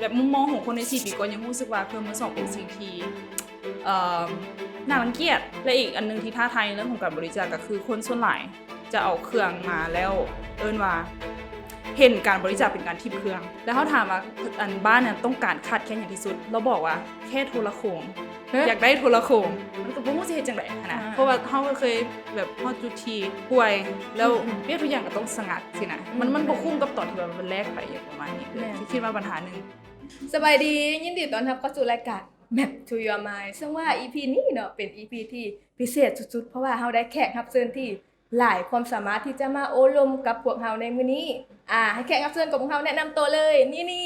ແບບມຸມມອງຂອງຄົນໃນສີ່ປີກ່ອນ ຍັງຮູ້ສຶກວ່າເຄື່ອງມືສອງເປັນສິ່ງທີ່ ເອີ່ມ ໜ້າລັງກຽດ ແລະ ອີກອັນໜຶ່ງທີ່ທ້າທາຍໃນເລື່ອງຂອງການບໍລິຈາກກໍຄືຄົນສ່ວນຫຼາຍຈະເອົາເຄື່ອງມາແລ້ວເອີ້ນວ່າເຫັນການບໍລິຈາກເປັນການຖິ້ມເຄື່ອງ ແລ້ວເຮົາຖາມວ່າ ອັນ ບ້ານນັ້ນຕ້ອງການຂາດແຄນຫຍັງທີ່ສຸດ ລາວບອກວ່າແຄ່ໂທລະໂຂງ ຢາກໄດ້ໂທລະໂຂງ ມັນກໍບໍ່ຮູ້ຊິເຮັດຈັ່ງໃດຫັ້ນນະ ເພາະວ່າເຮົາກໍເຄີຍແບບຮອດຈຸດທີ່ປ່ວຍ ແລ້ວວຽກທຸກຢ່າງກໍຕ້ອງສະຫງັດຊີ້ນະ ມັນ ມັນບໍ່ຄຸ້ມກັບຕອນທີ່ວ່າມັນແລກໄປຫຍັງປະມານນີ້ ແມ່ນ ຄິດວ່າບັນຫາໜຶ່ງ. ສະບາຍດີ ຍິນດີຕ້ອນຮັບເຂົ້າສູ່ລາຍການ Map to Your Mind ເຊິ່ງວ່າອີພີນີ້ເນາະ ເປັນອີພີທີ່ພິເສດສຸດໆ ເພາະວ່າເຮົາໄດ້ແຂກຮັບເຊີນທີ່ ຫຼາຍຄວາມສາມາດທີ່ຈະມາໂອ້ລົມກັບພວກເຮົາໃນມື້ນີ້. ອາ ໃຫ້ແຂກຮັບເຊີນຂອງພວກເຮົາແນະນຳໂຕເລີຍ ນີນີ.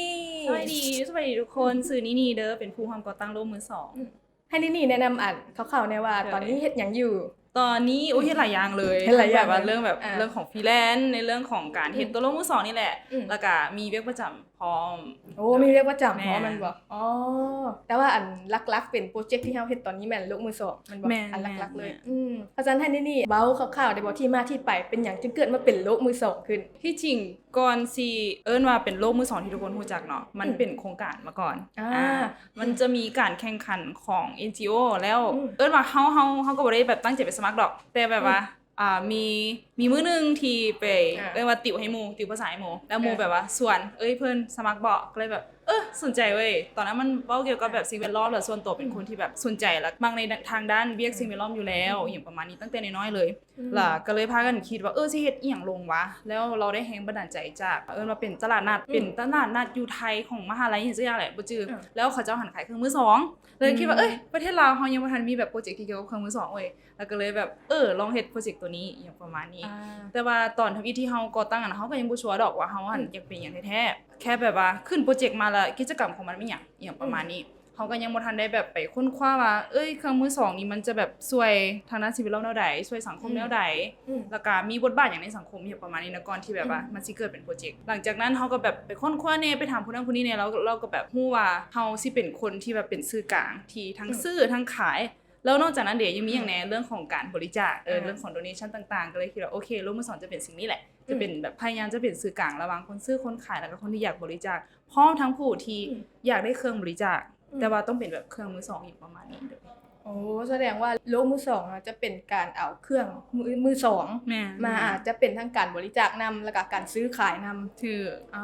ສະບາຍດີ ສະບາຍດີທຸກຄົນ ຊື່ນີນີເດີ ເປັນຜູ້ຮ່ວມກໍ່ຕັ້ງໂລກມືສອງ. ອືມ ໃຫ້ນີນີແນະນຳ ອັນ ຄ່າວໆແດ່ວ່າ ຕອນນີ້ເຮັດຫຍັງຢູ່? ຕອນນີ້ ໂອ້ ເຮັດຫຼາຍຢ່າງເລີຍ ເຮັດຫຼາຍຢ່າງ ແບບວ່າເລື່ອງແບບ ເອີ ເລື່ອງຂອງຟຣີແລນ ໃນເລື່ອງຂອງການເຮັດ ອືມ ໂຕໂລກມືສອງນີ້ແຫຼະ ອືມ ແລ້ວກະມີວຽກປະຈຳ ພ້ອມ. ໂອ້ ມີວຽກປະຈຳພ້ອມແມ່ນບໍ່? ອໍ ແຕ່ວ່າອັນຫຼັກໆເປັນໂປຣເຈັກທີ່ເຮົາເຮັດຕອນນີ້ແມ່ນໂລກມືສອງແມ່ນບໍ່? ແມ່ນ ອັນຫຼັກໆເລີຍ. ອືມ ອາຈານ ໃຫ້ນີນີເວົ້າຄ່າວໆໄດ້ບໍ່ ທີ່ມາທີ່ໄປ ເປັນຫຍັງຈຶ່ງເກີດມາເປັນໂລກມືສອງຂຶ້ນ? ທີ່ຈິງກ່ອນຊິເອີ້ນວ່າເປັນໂລກມືສອງທີ່ທຸກຄົນຮູ້ຈັກເນາະ ມັນເປັນໂຄງການມາກ່ອນ. ອາ ມັນຈະມີການແຂ່ງຂັນຂອງເອັນຈີໂອ ແລ້ວ ອືມ ເອີ້ນວ່າເຮົາ ເຮົາ ເຮົາກໍບໍ່ໄດ້ແບບຕັ້ງໃຈໄປສະໝັກດອກ ແຕ່ແບບວ່າ ອືມ ອ່າ ມີ ມີມື້ໜຶ່ງທີ່ໄປ ອ່າ ເອີ້ນວ່າຕິວໃຫ້ໝູ່ ຕິວພາສາໃຫ້ໝູ່ ແລ້ວໝູ່ ເອີ ແບບວ່າຊວນ ເອີຍ ເພິ່ນສະໝັກບໍ່? ກໍເລີຍແບບ ເອີ ສົນໃຈເວີຍ. ຕອນນັ້ນມັນເວົ້າກ່ຽວກັບແບບສິ່ງແວດລ້ອມ ແລ້ວສ່ວນຕົວເປັນ ອືມ ຄົນທີ່ແບບສົນໃຈ ແລ້ວມັກໃນທາງດ້ານວຽກ ອືມ ສິ່ງແວດລ້ອມຢູ່ແລ້ວ ອືມ ອີ່ຫຍັງປະມານນີ້ ຕັ້ງແຕ່ນ້ອຍໆເລີຍ. ອືມ ແລ້ວກໍເລີຍພາກັນຄິດວ່າ ເອີ ຊິເຮັດອີ່ຫຍັງລົງວະ? ແລ້ວລາວໄດ້ແຮງບັນດານໃຈຈາກ ເອີ້ນວ່າເປັນຕະຫຼາດນັດ ອືມ ເປັນຕະຫຼາດນັດຢູ່ໄທຂອງມະຫາໄລຫຍັງສັກຢ່າງແຫຼະ ບໍ່ຈື່ ເອີ ແລ້ວເຂົາເຈົ້າຫັ້ນຂາຍເຄື່ອງມືສອງ ເລີຍຄິດວ່າ ອືມ ເອີຍ ປະເທດລາວເຮົາຍັງບໍ່ທັນມີແບບໂປຣເຈັກທີ່ກ່ຽວກັບເຄື່ອງມືສອງເວີຍ. ແລ້ວກໍເລີຍແບບ ເອີ ລອງເຮັດໂປຣເຈັກໂຕນີ້ອີ່ຫຍັງປະມານນີ້ ອາ ແຕ່ວ່າຕອນທຳອິດທີ່ເຮົາກໍ່ຕັ້ງຫັ້ນ ເຮົາກໍຍັງບໍ່ຊົວດອກວ່າເຮົາຫັ້ນ ອືມ ຢາກເປັນຫຍັງແທ້ໆ ແຄ່ແບບວ່າຂຶ້ນໂປຣເຈັກມາແລ້ວ ກິດຈະກຳຂອງມັນມີຫຍັງ ອີ່ຫຍັງປະມານນີ້ ອືມ ເຮົາກໍຍັງບໍ່ທັນໄດ້ແບບໄປຄົ້ນຄວ້າວ່າ ເອີຍ ເຄື່ອງມືສອງນີ້ມັນຈະແບບຊ່ວຍທາງດ້ານສິ່ງແວດລ້ອມແນວໃດ ຊ່ວຍສັງຄົມແນວໃດ ອືມ ແລ້ວກໍມີບົດບາດຫຍັງໃນສັງຄົມ ອີ່ຫຍັງປະມານນີ້ນະ ກ່ອນທີ່ແບບວ່າ ອືມ ມັນຊິເກີດເປັນໂປຣເຈັກ. ຫຼັງຈາກນັ້ນເຮົາກໍແບບໄປຄົ້ນຄວ້າແດ່ ໄປຖາມຜູ້ນັ້ນຜູ້ນີ້ແດ່ ແລ້ວ ແລ້ວກໍແບບຮູ້ວ່າເຮົາຊິເປັນຄົນທີ່ແບບເປັນສື່ກາງທີ່ທັງ ອືມ ຊື້ທັງຂາຍ ແລ້ວນອກຈາກນັ້ນເດ ຍັງມີຫຍັງແດ່ ອືມ ເລື່ອງຂອງການບໍລິຈາກ ເອີ ອ່າ ເລື່ອງຂອງ donation ຕ່າງໆ ກໍເລີຍຄິດວ່າ ໂອເຄ ໂລກມືສອງຈະເປັນສິ່ງນີ້ແຫຼະ ອືມ ຈະເປັນແບບພະຍາຍາມຈະເປັນສື່ກາງລະຫວ່າງຄົນຊື້ຄົນຂາຍ ແລ້ວກໍຄົນທີ່ຢາກບໍລິຈາກ ພ້ອມທັງຜູ້ທີ່ ອືມ ຢາກໄດ້ເຄື່ອງບໍລິຈາກ ອືມ ແຕ່ວ່າຕ້ອງເປັນແບບເຄື່ອງມືສອງ ອີ່ຫຍັງປະມານນີ້ເດີ. ໂອ້ ສະແດງວ່າໂລກມືສອງເນາະ ຈະເປັນການເອົາເຄື່ອງມື ມືສອງ ແມ່ນ ມາ ແມ່ນ ອາດຈະເປັນທັງການບໍລິຈາກນຳ ແລ້ວກໍການຊື້ຂາຍນຳ. ຖືກ. ອໍ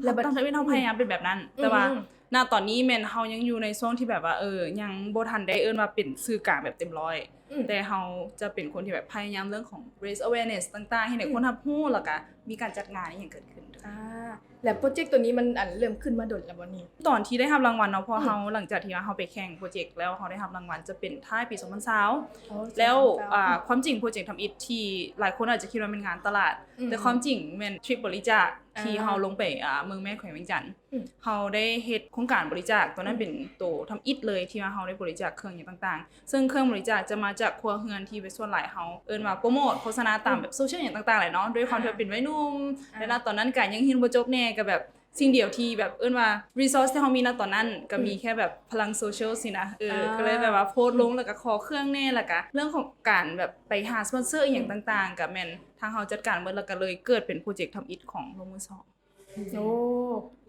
ແລ້ວບັດ ຕອນທຳອິດເຮົາພະຍາຍາມເປັນແບບນັ້ນ ອືມ ແຕ່ວ່າ ອືມ ນະຕອນນີ້ແມ່ນເຮົາຍັງຢູ່ໃນຊ່ວງທີ່ແບບວ່າ ເອີ ຍັງບໍ່ທັນໄດ້ເອີ້ນວ່າເປັນສື່ກາງແບບເຕັມຮ້ອຍ ອືມ ແຕ່ເຮົາຈະເປັນຄົນທີ່ແບບພະຍາຍາມເລື່ອງຂອງ raise awareness ຕ່າງໆ ເຮັດໃຫ້ ອືມ ຄົນຮັບຮູ້ ແລ້ວກະມີການຈັດງານອີ່ຫຍັງເກີດຂຶ້ນ. ອາ ແລ້ວໂປຣເຈັກໂຕນີ້ມັນ ອັນ ເລີ່ມຂຶ້ນມາດົນແລ້ວບໍ່ນີ້? ຕອນທີ່ໄດ້ຮັບລາງວັນເນາະ ເພາະ ອືມ ເຮົາ ຫຼັງຈາກທີ່ວ່າເຮົາໄປແຂ່ງໂປຣເຈັກແລ້ວ ເຮົາໄດ້ຮັບລາງວັນຈະເປັນທ້າຍປີສອງພັນຊາວ ອໍ ແລ້ວ ອາ ຄວາມຈິງໂປຣເຈັກທຳອິດທີ່ຫຼາຍຄົນອາດຈະຄິດວ່າແມ່ນງານຕະຫຼາດ ອືມ ແຕ່ຄວາມຈິງແມ່ນທຣິບບໍລິຈາກ ອ່າ ທີ່ເຮົາລົງໄປ ອ່າ ເມືອງແມ່ແຂວງວຽງຈັນ ອືມ ເຮົາໄດ້ເຮັດໂຄງການບໍລິຈາກ ໂຕນັ້ນ ອືມ ເປັນໂຕທຳອິດເລີຍທີ່ວ່າເຮົາໄດ້ບໍລິຈາກເຄື່ອງຫຍັງຕ່າງໆ ເຊິ່ງເຄື່ອງບໍລິຈາກຈະມາຈາກຄົວເຮືອນທີ່ເປັນສ່ວນຫຼາຍ ເຮົາເອີ້ນວ່າໂປຣໂມດໂຄສະນາຕາມ ອືມ ແບບໂຊຊຽວຫຍັງຕ່າງໆແຫຼະເນາະ ດ້ວຍຄວາມ ອ່າ ທີ່ວ່າເປັນໄວໜຸ່ມ ອ່າ ແລະ ນະຕອນນັ້ນກະຍັງຮຽນບໍ່ຈົບແດ່ ກະແບບ ສິ່ງດຽວທີ່ແບບເອີ້ນວ່າ resource ທີ່ເຮົາມີນະຕອນນັ້ນ ກະມີ ອືມ ແຄ່ແບບພະລັງໂຊຊຽວຊີ້ນະ ເອີ ອ່າ ກະເລີຍແບບວ່າໂພສລົງ ອືມ ແລ້ວກະຂໍເຄື່ອງແດ່ ແລ້ວກະເລື່ອງຂອງການແບບໄປຫາສະປອນເຊີອີ່ຫຍັງ ອືມ ຕ່າງໆ ກະແມ່ນທາງເຮົາຈັດການເບິດ ແລ້ວກະເລີຍເກີດເປັນໂປຣເຈັກທຳອິດຂອງໂລກມືສອງ. ໂອ້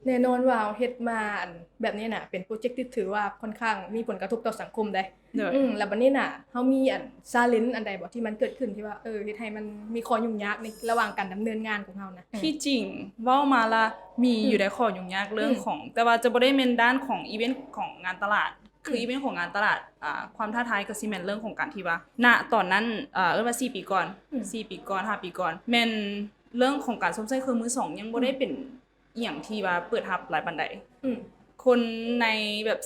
ແນ່ນອນວ່າເຮົາເຮັດມາ ອັນ ແບບນີ້ນະ ເປັນໂປຣເຈັກທີ່ຖືວ່າຄ່ອນຂ້າງມີຜົນກະທົບຕໍ່ສັງຄົມເດ. ໂດຍ ອືມ ແລ້ວບັດນີ້ນະ ເຮົາມີ ອັນ challenge ອັນໃດບໍ່ທີ່ມັນເກີດຂຶ້ນທີ່ວ່າ ເອີ ເຮັດໃຫ້ມັນມີຂໍ້ຫຍຸ້ງຍາກໃນລະຫວ່າງການດຳເນີນງານຂອງເຮົານະ? ທີ່ຈິງເວົ້າມາລະມີ ອືມ ຢູ່ໃນຂໍ້ຫຍຸ້ງຍາກເລື່ອງ ອືມ ຂອງ ແຕ່ວ່າຈະບໍ່ໄດ້ແມ່ນດ້ານຂອງອີເວັນຂອງງານຕະຫຼາດ ຄື ອືມ ອີເວັນຂອງງານຕະຫຼາດ ອ່າ ຄວາມທ້າທາຍກະຊິແມ່ນເລື່ອງຂອງການທີ່ວ່າ ນະຕອນນັ້ນ ເອີ ເອີ້ນວ່າສີ່ປີກ່ອນ ອືມ ສີ່ປີກ່ອນ ຫ້າປີກ່ອນ ແມ່ນເລື່ອງຂອງການຊົມໃຊ້ເຄື່ອງມືສອງຍັງບໍ່ໄດ້ ອືມ ເປັນ ອີ່ຫຍັງທີ່ວ່າເປີດຮັບຫຼາຍປານໃດ ອືມ ຄົນໃນແບບ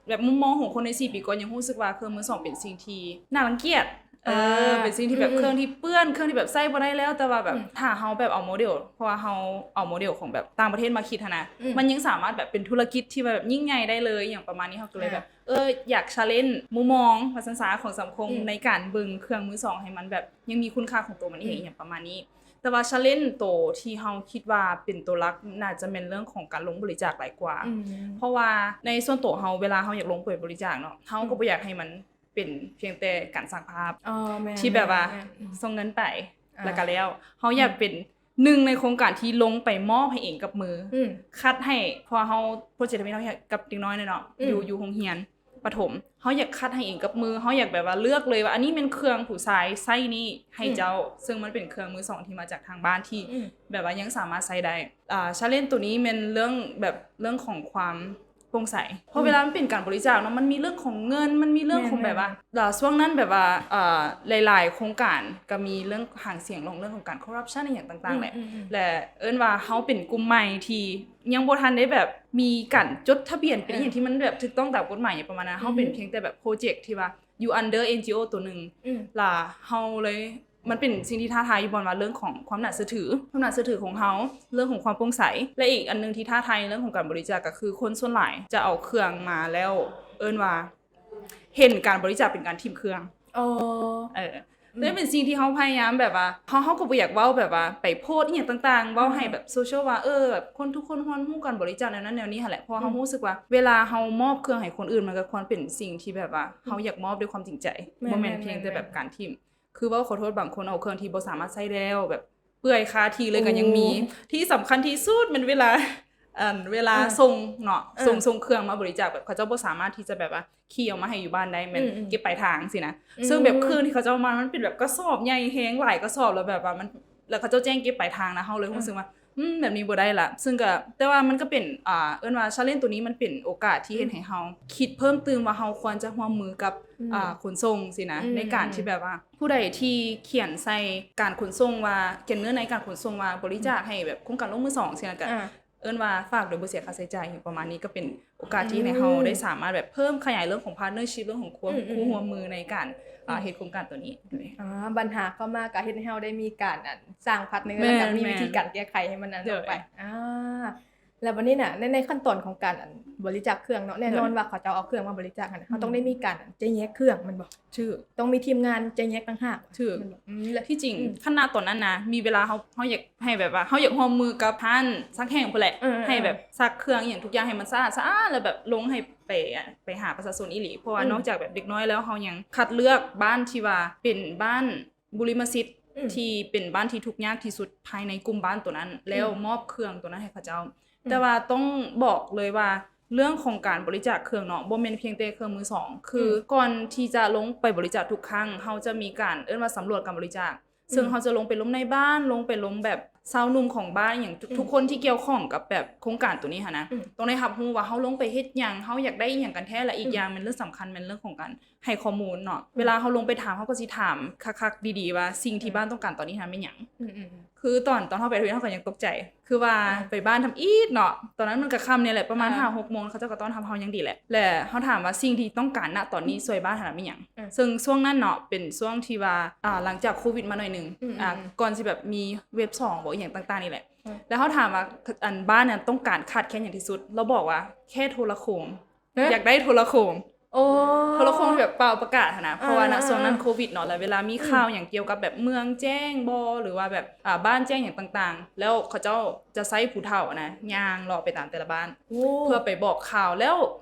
ແບບມຸມມອງຂອງຄົນໃນສີ່ປີກ່ອນ ຍັງຮູ້ສຶກວ່າເຄື່ອງມືສອງເປັນສິ່ງທີ່ໜ້າລັງກຽດ ເອີ ອ່າ ເປັນສິ່ງທີ່ແບບ ອືມໆ ເຄື່ອງທີ່ເປື້ອນ ເຄື່ອງທີ່ແບບໃຊ້ບໍ່ໄດ້ແລ້ວ ແຕ່ວ່າແບບ ອືມ ຖ້າເຮົາແບບເອົາໂມເດວ ເພາະວ່າເຮົາເອົາໂມເດວຂອງແບບຕ່າງປະເທດມາຄິດຫັ້ນນະ ອືມ ມັນຍັງສາມາດແບບເປັນທຸລະກິດທີ່ວ່າແບບຍິ່ງໃຫຍ່ໄດ້ເລີຍ ອີ່ຫຍັງປະມານນີ້ ເຮົາກໍເລີຍແບບ ອ່າ ເອີ ຢາກ challenge ມຸມມອງ ວ່າຊັ້ນຊະ ຂອງສັງຄົມ ອືມ ໃນການເບິ່ງເຄື່ອງມືສອງໃຫ້ມັນແບບຍັງມີຄຸນຄ່າຂອງໂຕມັນເອງ ອືມ ອີ່ຫຍັງປະມານນີ້. ແຕ່ວ່າ challenge ໂຕທີ່ເຮົາຄິດວ່າເປັນໂຕຫຼັກ ໜ້າຈະແມ່ນເລື່ອງຂອງການລົງບໍລິຈາກຫຼາຍກວ່າ ອືມ ເພາະວ່າໃນສ່ວນໂຕເຮົາ ເວລາເຮົາຢາກລົງໄປບໍລິຈາກເນາະ ເຮົາກໍ ອືມ ບໍ່ຢາກໃຫ້ມັນເປັນພຽງແຕ່ການສ້າງພາບ ອໍ ແມ່ນ ທີ່ແບບວ່າ ແມ່ນ ແມ່ນ ອືມ ສົ່ງເງິນໄປ ອ່າ ແລ້ວກໍແລ້ວ ເຮົາຢາກ ອືມ ເປັນ ໜຶ່ງໃນໂຄງການທີ່ລົງໄປມອບໃຫ້ເອງກັບມື ອືມ ຄັດໃຫ້ ເພາະວ່າເຮົາ ໂປຣເຈັກທຳອິດເຮົາເຮັດກັບເດັກນ້ອຍເນາະ ອືມ ຢູ່ ຢູ່ໂຮງຮຽນປະຖົມ ເຮົາຢາກຄັດໃຫ້ເອງກັບມື ເຮົາຢາກແບບວ່າເລືອກເລີຍວ່າ ອັນນີ້ແມ່ນເຄື່ອງຜູ້ຊາຍໃຊ້ນີ້ໃຫ້ເຈົ້າ ອືມ ເຊິ່ງມັນເປັນເຄື່ອງມືສອງທີ່ມາຈາກທາງບ້ານທີ່ ອືມ ແບບວ່າຍັງສາມາດໃຊ້ໄດ້. ອ່າ challenge ໂຕນີ້ແມ່ນເລື່ອງແບບ ເລື່ອງຂອງຄວາມໂປ່ງໃສ ເພາະ ອືມ ເວລາມັນເປັນການບໍລິຈາກເນາະ ມັນມີເລື່ອງຂອງເງິນ ມັນມີເລື່ອງຂອງ ແມ່ນໆ ແບບວ່າ ເອີ ຊ່ວງນັ້ນແບບວ່າ ເອີ ຫຼາຍໆໂຄງການກໍມີເລື່ອງຫາງສຽງ ເລື່ອງຂອງການຄໍຣັບຊັນ ອີ່ຫຍັງຕ່າງໆ ອືມ ແຫຼະ ອືມ ແລະ ເອີ້ນວ່າເຮົາເປັນກຸ່ມໃໝ່ທີ່ຍັງບໍ່ທັນໄດ້ແບບມີການຈົດທະບຽນເປັນ ເອີ ອີ່ຫຍັງທີ່ມັນແບບຖືກຕ້ອງຕາມກົດໝາຍຫຍັງປະມານນັ້ນ ອືມ ເຮົາເປັນພຽງແຕ່ແບບໂປຣເຈັກທີ່ວ່າຢູ່ under ເອັນຈີໂອ ໂຕໜຶ່ງ ອືມ ລະເຮົາເລີຍ ມັນເປັນສິ່ງທີ່ທ້າທາຍຢູ່ບ່ອນວ່າເລື່ອງຂອງຄວາມໜ້າເຊື່ອຖື ຄວາມໜ້າເຊື່ອຖືຂອງເຮົາ ເລື່ອງຂອງຄວາມໂປ່ງໃສ ແລະ ອີກອັນໜຶ່ງທີ່ທ້າທາຍໃນເລື່ອງຂອງການບໍລິຈາກກໍຄື ຄົນສ່ວນຫຼາຍຈະເອົາເຄື່ອງມາແລ້ວ ເອີ້ນວ່າເຫັນການບໍລິຈາກເປັນການຖິ້ມເຄື່ອງ. ເອີ ເອີ ອືມ ແລະ ເປັນສິ່ງທີ່ເຮົາພະຍາຍາມແບບວ່າ ເຮົາ ເຮົາກໍບໍ່ຢາກເວົ້າແບບວ່າໄປໂພສອີ່ຫຍັງຕ່າງໆ ເວົ້າໃຫ້ແບບໂຊຊຽວວ່າ ເອີ ແບບຄົນ ທຸກຄົນຮຽນຮູ້ການບໍລິຈາກແນວນັ້ນແນວນີ້ຫັ້ນແຫຼະ ເພາະວ່າເຮົາ ອືມ ຮູ້ສຶກວ່າເວລາເຮົາມອບເຄື່ອງໃຫ້ຄົນອື່ນ ມັນກໍຄວນເປັນສິ່ງທີ່ແບບວ່າ ອືມ ເຮົາຢາກມອບດ້ວຍຄວາມຈິງໃຈ ແມ່ນໆ ບໍ່ແມ່ນພຽງແຕ່ແບບການຖິ້ມ ຄືເວົ້າຂໍໂທດ ບາງຄົນເອົາເຄື່ອງທີ່ບໍ່ສາມາດໃຊ້ແລ້ວ ແບບເປື່ອຍຄາທີ່ເລີຍກໍຍັງມີ. ໂອ້ ທີ່ສຳຄັນທີ່ສຸດແມ່ນເວລາ ອັນ ເວລາ ເອີ ສົ່ງເນາະ ເອີ ສົ່ງ ສົ່ງເຄື່ອງມາບໍລິຈາກ ແບບເຂົາເຈົ້າບໍ່ສາມາດທີ່ຈະແບບວ່າຂີ່ເອົາມາໃຫ້ຢູ່ບ້ານໄດ້ ແມ່ນ ອືມໆ ເກັບປາຍທາງຊີ້ນະ. ອືມ ເຊິ່ງແບບເຄື່ອງທີ່ເຂົາເຈົ້າເອົາມາ ມັນເປັນແບບກະສອບໃຫຍ່ແຮງ ຫຼາຍກະສອບ ແລ້ວແບບວ່າມັນ ແລ້ວເຂົາເຈົ້າແຈ້ງເກັບປາຍທາງນະ ເຮົາເລີຍ ເອີ ຮູ້ສຶກວ່າ ອືມ ແບບນີ້ບໍ່ໄດ້ລະ. ເຊິ່ງກໍ ແຕ່ວ່າມັນກໍເປັນ ອ່າ ເອີ້ນວ່າ challenge ໂຕນີ້ ມັນເປັນໂອກາດທີ່ເຮັດ ອືມ ໃຫ້ເຮົາຄິດເພີ່ມຕື່ມວ່າເຮົາຄວນຈະຮ່ວມມືກັບ ອືມ ອ່າ ຂົນສົ່ງຊີ້ນະ ອືມ ໃນການທີ່ແບບວ່າ ຜູ້ໃດທີ່ຂຽນໃສ່ການຂົນສົ່ງວ່າ ຂຽນເນື້ອໃນການຂົນສົ່ງວ່າບໍລິຈາກ ອືມ ໃຫ້ແບບໂຄງການໂລກມື້ສອງຊີ້ນະ ກໍ ອ່າ ເອີ້ນວ່າຝາກໂດຍບໍ່ເສຍຄ່າໃຊ້ຈ່າຍ ປະມານນີ້ ກໍເປັນໂອກາດທີ່ໃຫ້ເຮົາ ອືມ ໄດ້ສາມາດແບບເພີ່ມຂະຫຍາຍເລື່ອງຂອງ partnership ເລື່ອງຂອງຄວາມ ອືມໆໆ ຄູ່ຮ່ວມມືໃນການ ອືມ ອ່າ ເຮັດໂຄງການໂຕນີ້. ອ່າ ບັນຫາເຂົ້າມາກໍເຮັດໃຫ້ເຮົາໄດ້ມີການ ອັນ ສ້າງ partner ແມ່ນໆ ແລ້ວກໍມີວິທີການແກ້ໄຂໃຫ້ມັນ ອັນ ໂດຍ ອອກໄປ. ອ່າ ແລ້ວບັດນີ້ນະ ໃນ ໃນຂັ້ນຕອນຂອງການ ອັນ ບໍລິຈາກເຄື່ອງເນາະ ແນ່ນອນ ໂດຍ ວ່າເຂົາເຈົ້າເອົາເຄື່ອງມາບໍລິຈາກຫັ້ນນະ ເຮົາ ອືມ ຕ້ອງໄດ້ມີການ ອັນ ຈະແຍກເຄື່ອງແມ່ນບໍ່? ຖືກ ຕ້ອງມີທີມງານຈະແຍກຕ່າງຫາກ. ຖືກ ແມ່ນບໍ່? ອືມ ແລະ ທີ່ຈິງ ອືມ ຄັນນະຕອນນັ້ນນະ ມີເວລາເຮົາ ເຮົາຢາກໃຫ້ແບບວ່າ ເຮົາຢາກຮ່ວມມືກັບຮ້ານຊັກແຫ້ງພຸ້ນແຫຼະ ເອີໆໆ ໃຫ້ແບບຊັກເຄື່ອງອີ່ຫຍັງທຸກຢ່າງໃຫ້ມັນສະອາດສະອ້ານ ແລ້ວແບບລົງໃຫ້ໄປ ໄປຫາປະຊາຊົນອີ່ຫຼີ ເພາະວ່າ ອືມ ນອກຈາກແບບເດັກນ້ອຍແລ້ວ ເຮົາຍັງຄັດເລືອກບ້ານທີ່ວ່າເປັນບ້ານ ບຸລິມະສິດ ອືມ ທີ່ເປັນບ້ານທີ່ທຸກຍາກທີ່ສຸດພາຍໃນກຸ່ມບ້ານໂຕນັ້ນ ອືມ ແລ້ວມອບເຄື່ອງໂຕນັ້ນໃຫ້ເຂົາເຈົ້າ. ອືມ ແຕ່ວ່າຕ້ອງບອກເລີຍວ່າ ເລື່ອງຂອງການບໍລິຈາກເຄື່ອງເນາະ ບໍ່ແມ່ນພຽງແຕ່ເຄື່ອງມືສອງ ຄື ອືມ ກ່ອນທີ່ຈະລົງໄປບໍລິຈາກທຸກຄັ້ງ ເຮົາຈະມີການເອີ້ນວ່າສຳຫຼວດການບໍລິຈາກ ອືມ ເຊິ່ງເຮົາຈະລົງໄປລົມນາຍບ້ານ ລົງໄປລົມແບບຊາວໜຸ່ມຂອງບ້ານ ອີ່ຫຍັງ ອືມ ທຸກຄົນທີ່ກ່ຽວຂ້ອງກັບແບບໂຄງການໂຕນີ້ຫັ້ນນະ ອືມ ຕ້ອງໄດ້ຮັບຮູ້ວ່າເຮົາລົງໄປເຮັດຫຍັງ ເຮົາຢາກໄດ້ອີ່ຫຍັງກັນແທ້ ແລະ ອີກ ອືມ ຢ່າງແມ່ນເລື່ອງສຳຄັນແມ່ນເລື່ອງຂອງການ ໃຫ້ຂໍ້ມູນເນາະ ອືມ ເວລາເຮົາລົງໄປຖາມ ເຮົາກໍຊິຖາມຄັກໆດີໆວ່າ ສິ່ງທີ່ ອືມ ບ້ານຕ້ອງການຕອນນີ້ຫັ້ນແມ່ນຫຍັງ? ອືມໆໆ ຄືຕອນ ຕອນເຮົາໄປທຳອິດ ເຮົາກໍຍັງຕົກໃຈ ຄືວ່າ ອືມ ໄປບ້ານທຳອິດເນາະ ຕອນນັ້ນມັນກໍຄ່ຳແດ່ແຫຼະ ປະມານ ອ່າ ຫ້າຫົກໂມງ ເຂົາເຈົ້າກໍຕ້ອນຮັບເຮົາຢ່າງດີແຫຼະ ແລະ ເຮົາຖາມວ່າສິ່ງທີ່ຕ້ອງການນະຕອນນີ້ ອືມ ຊ່ວຍບ້ານຫັ້ນນະແມ່ນຫຍັງ? ອືມ ເຊິ່ງຊ່ວງນັ້ນເນາະ ເປັນຊ່ວງທີ່ວ່າ ອ່າ ຫຼັງຈາກໂຄວິດມາໜ້ອຍໜຶ່ງ ອືມໆໆ ອ່າ ກ່ອນຊິແບບມີເວບສອງບໍ ອີ່ຫຍັງຕ່າງໆນີ້ແຫຼະ ອືມ ແລ້ວເຮົາຖາມວ່າ ອັນ ບ້ານນັ້ນຕ້ອງການຂາດແຄນຫຍັງທີ່ສຸດ? ລາວບອກວ່າ ແຄ່ໂທລະໂຄ່ງ ຮະ ຢາກໄດ້ໂທລະໂຄ່ງ ໂອ້ ໂທລະໂຄ່ງທີ່ແບບເປົ່າປະກາດຫັ້ນນະ ເອີ ເພາະວ່ານະ ເອີ ຊ່ວງນັ້ນ ເອີ ໂຄວິດເນາະ ແລ້ວເວລາມີ ອືມ ຂ່າວຫຍັງກ່ຽວກັບແບບເມືອງແຈ້ງບໍ ຫຼືວ່າແບບ ອ່າ ບ້ານແຈ້ງຫຍັງຕ່າງໆ ແລ້ວເຂົາເຈົ້າຈະໃຊ້ຜູ້ເຖົ້ານະ ຍ່າງເລາະໄປຕາມແຕ່ລະບ້ານ ໂອ້ ເພື່ອໄປບອກຂ່າວ ແລ້ວ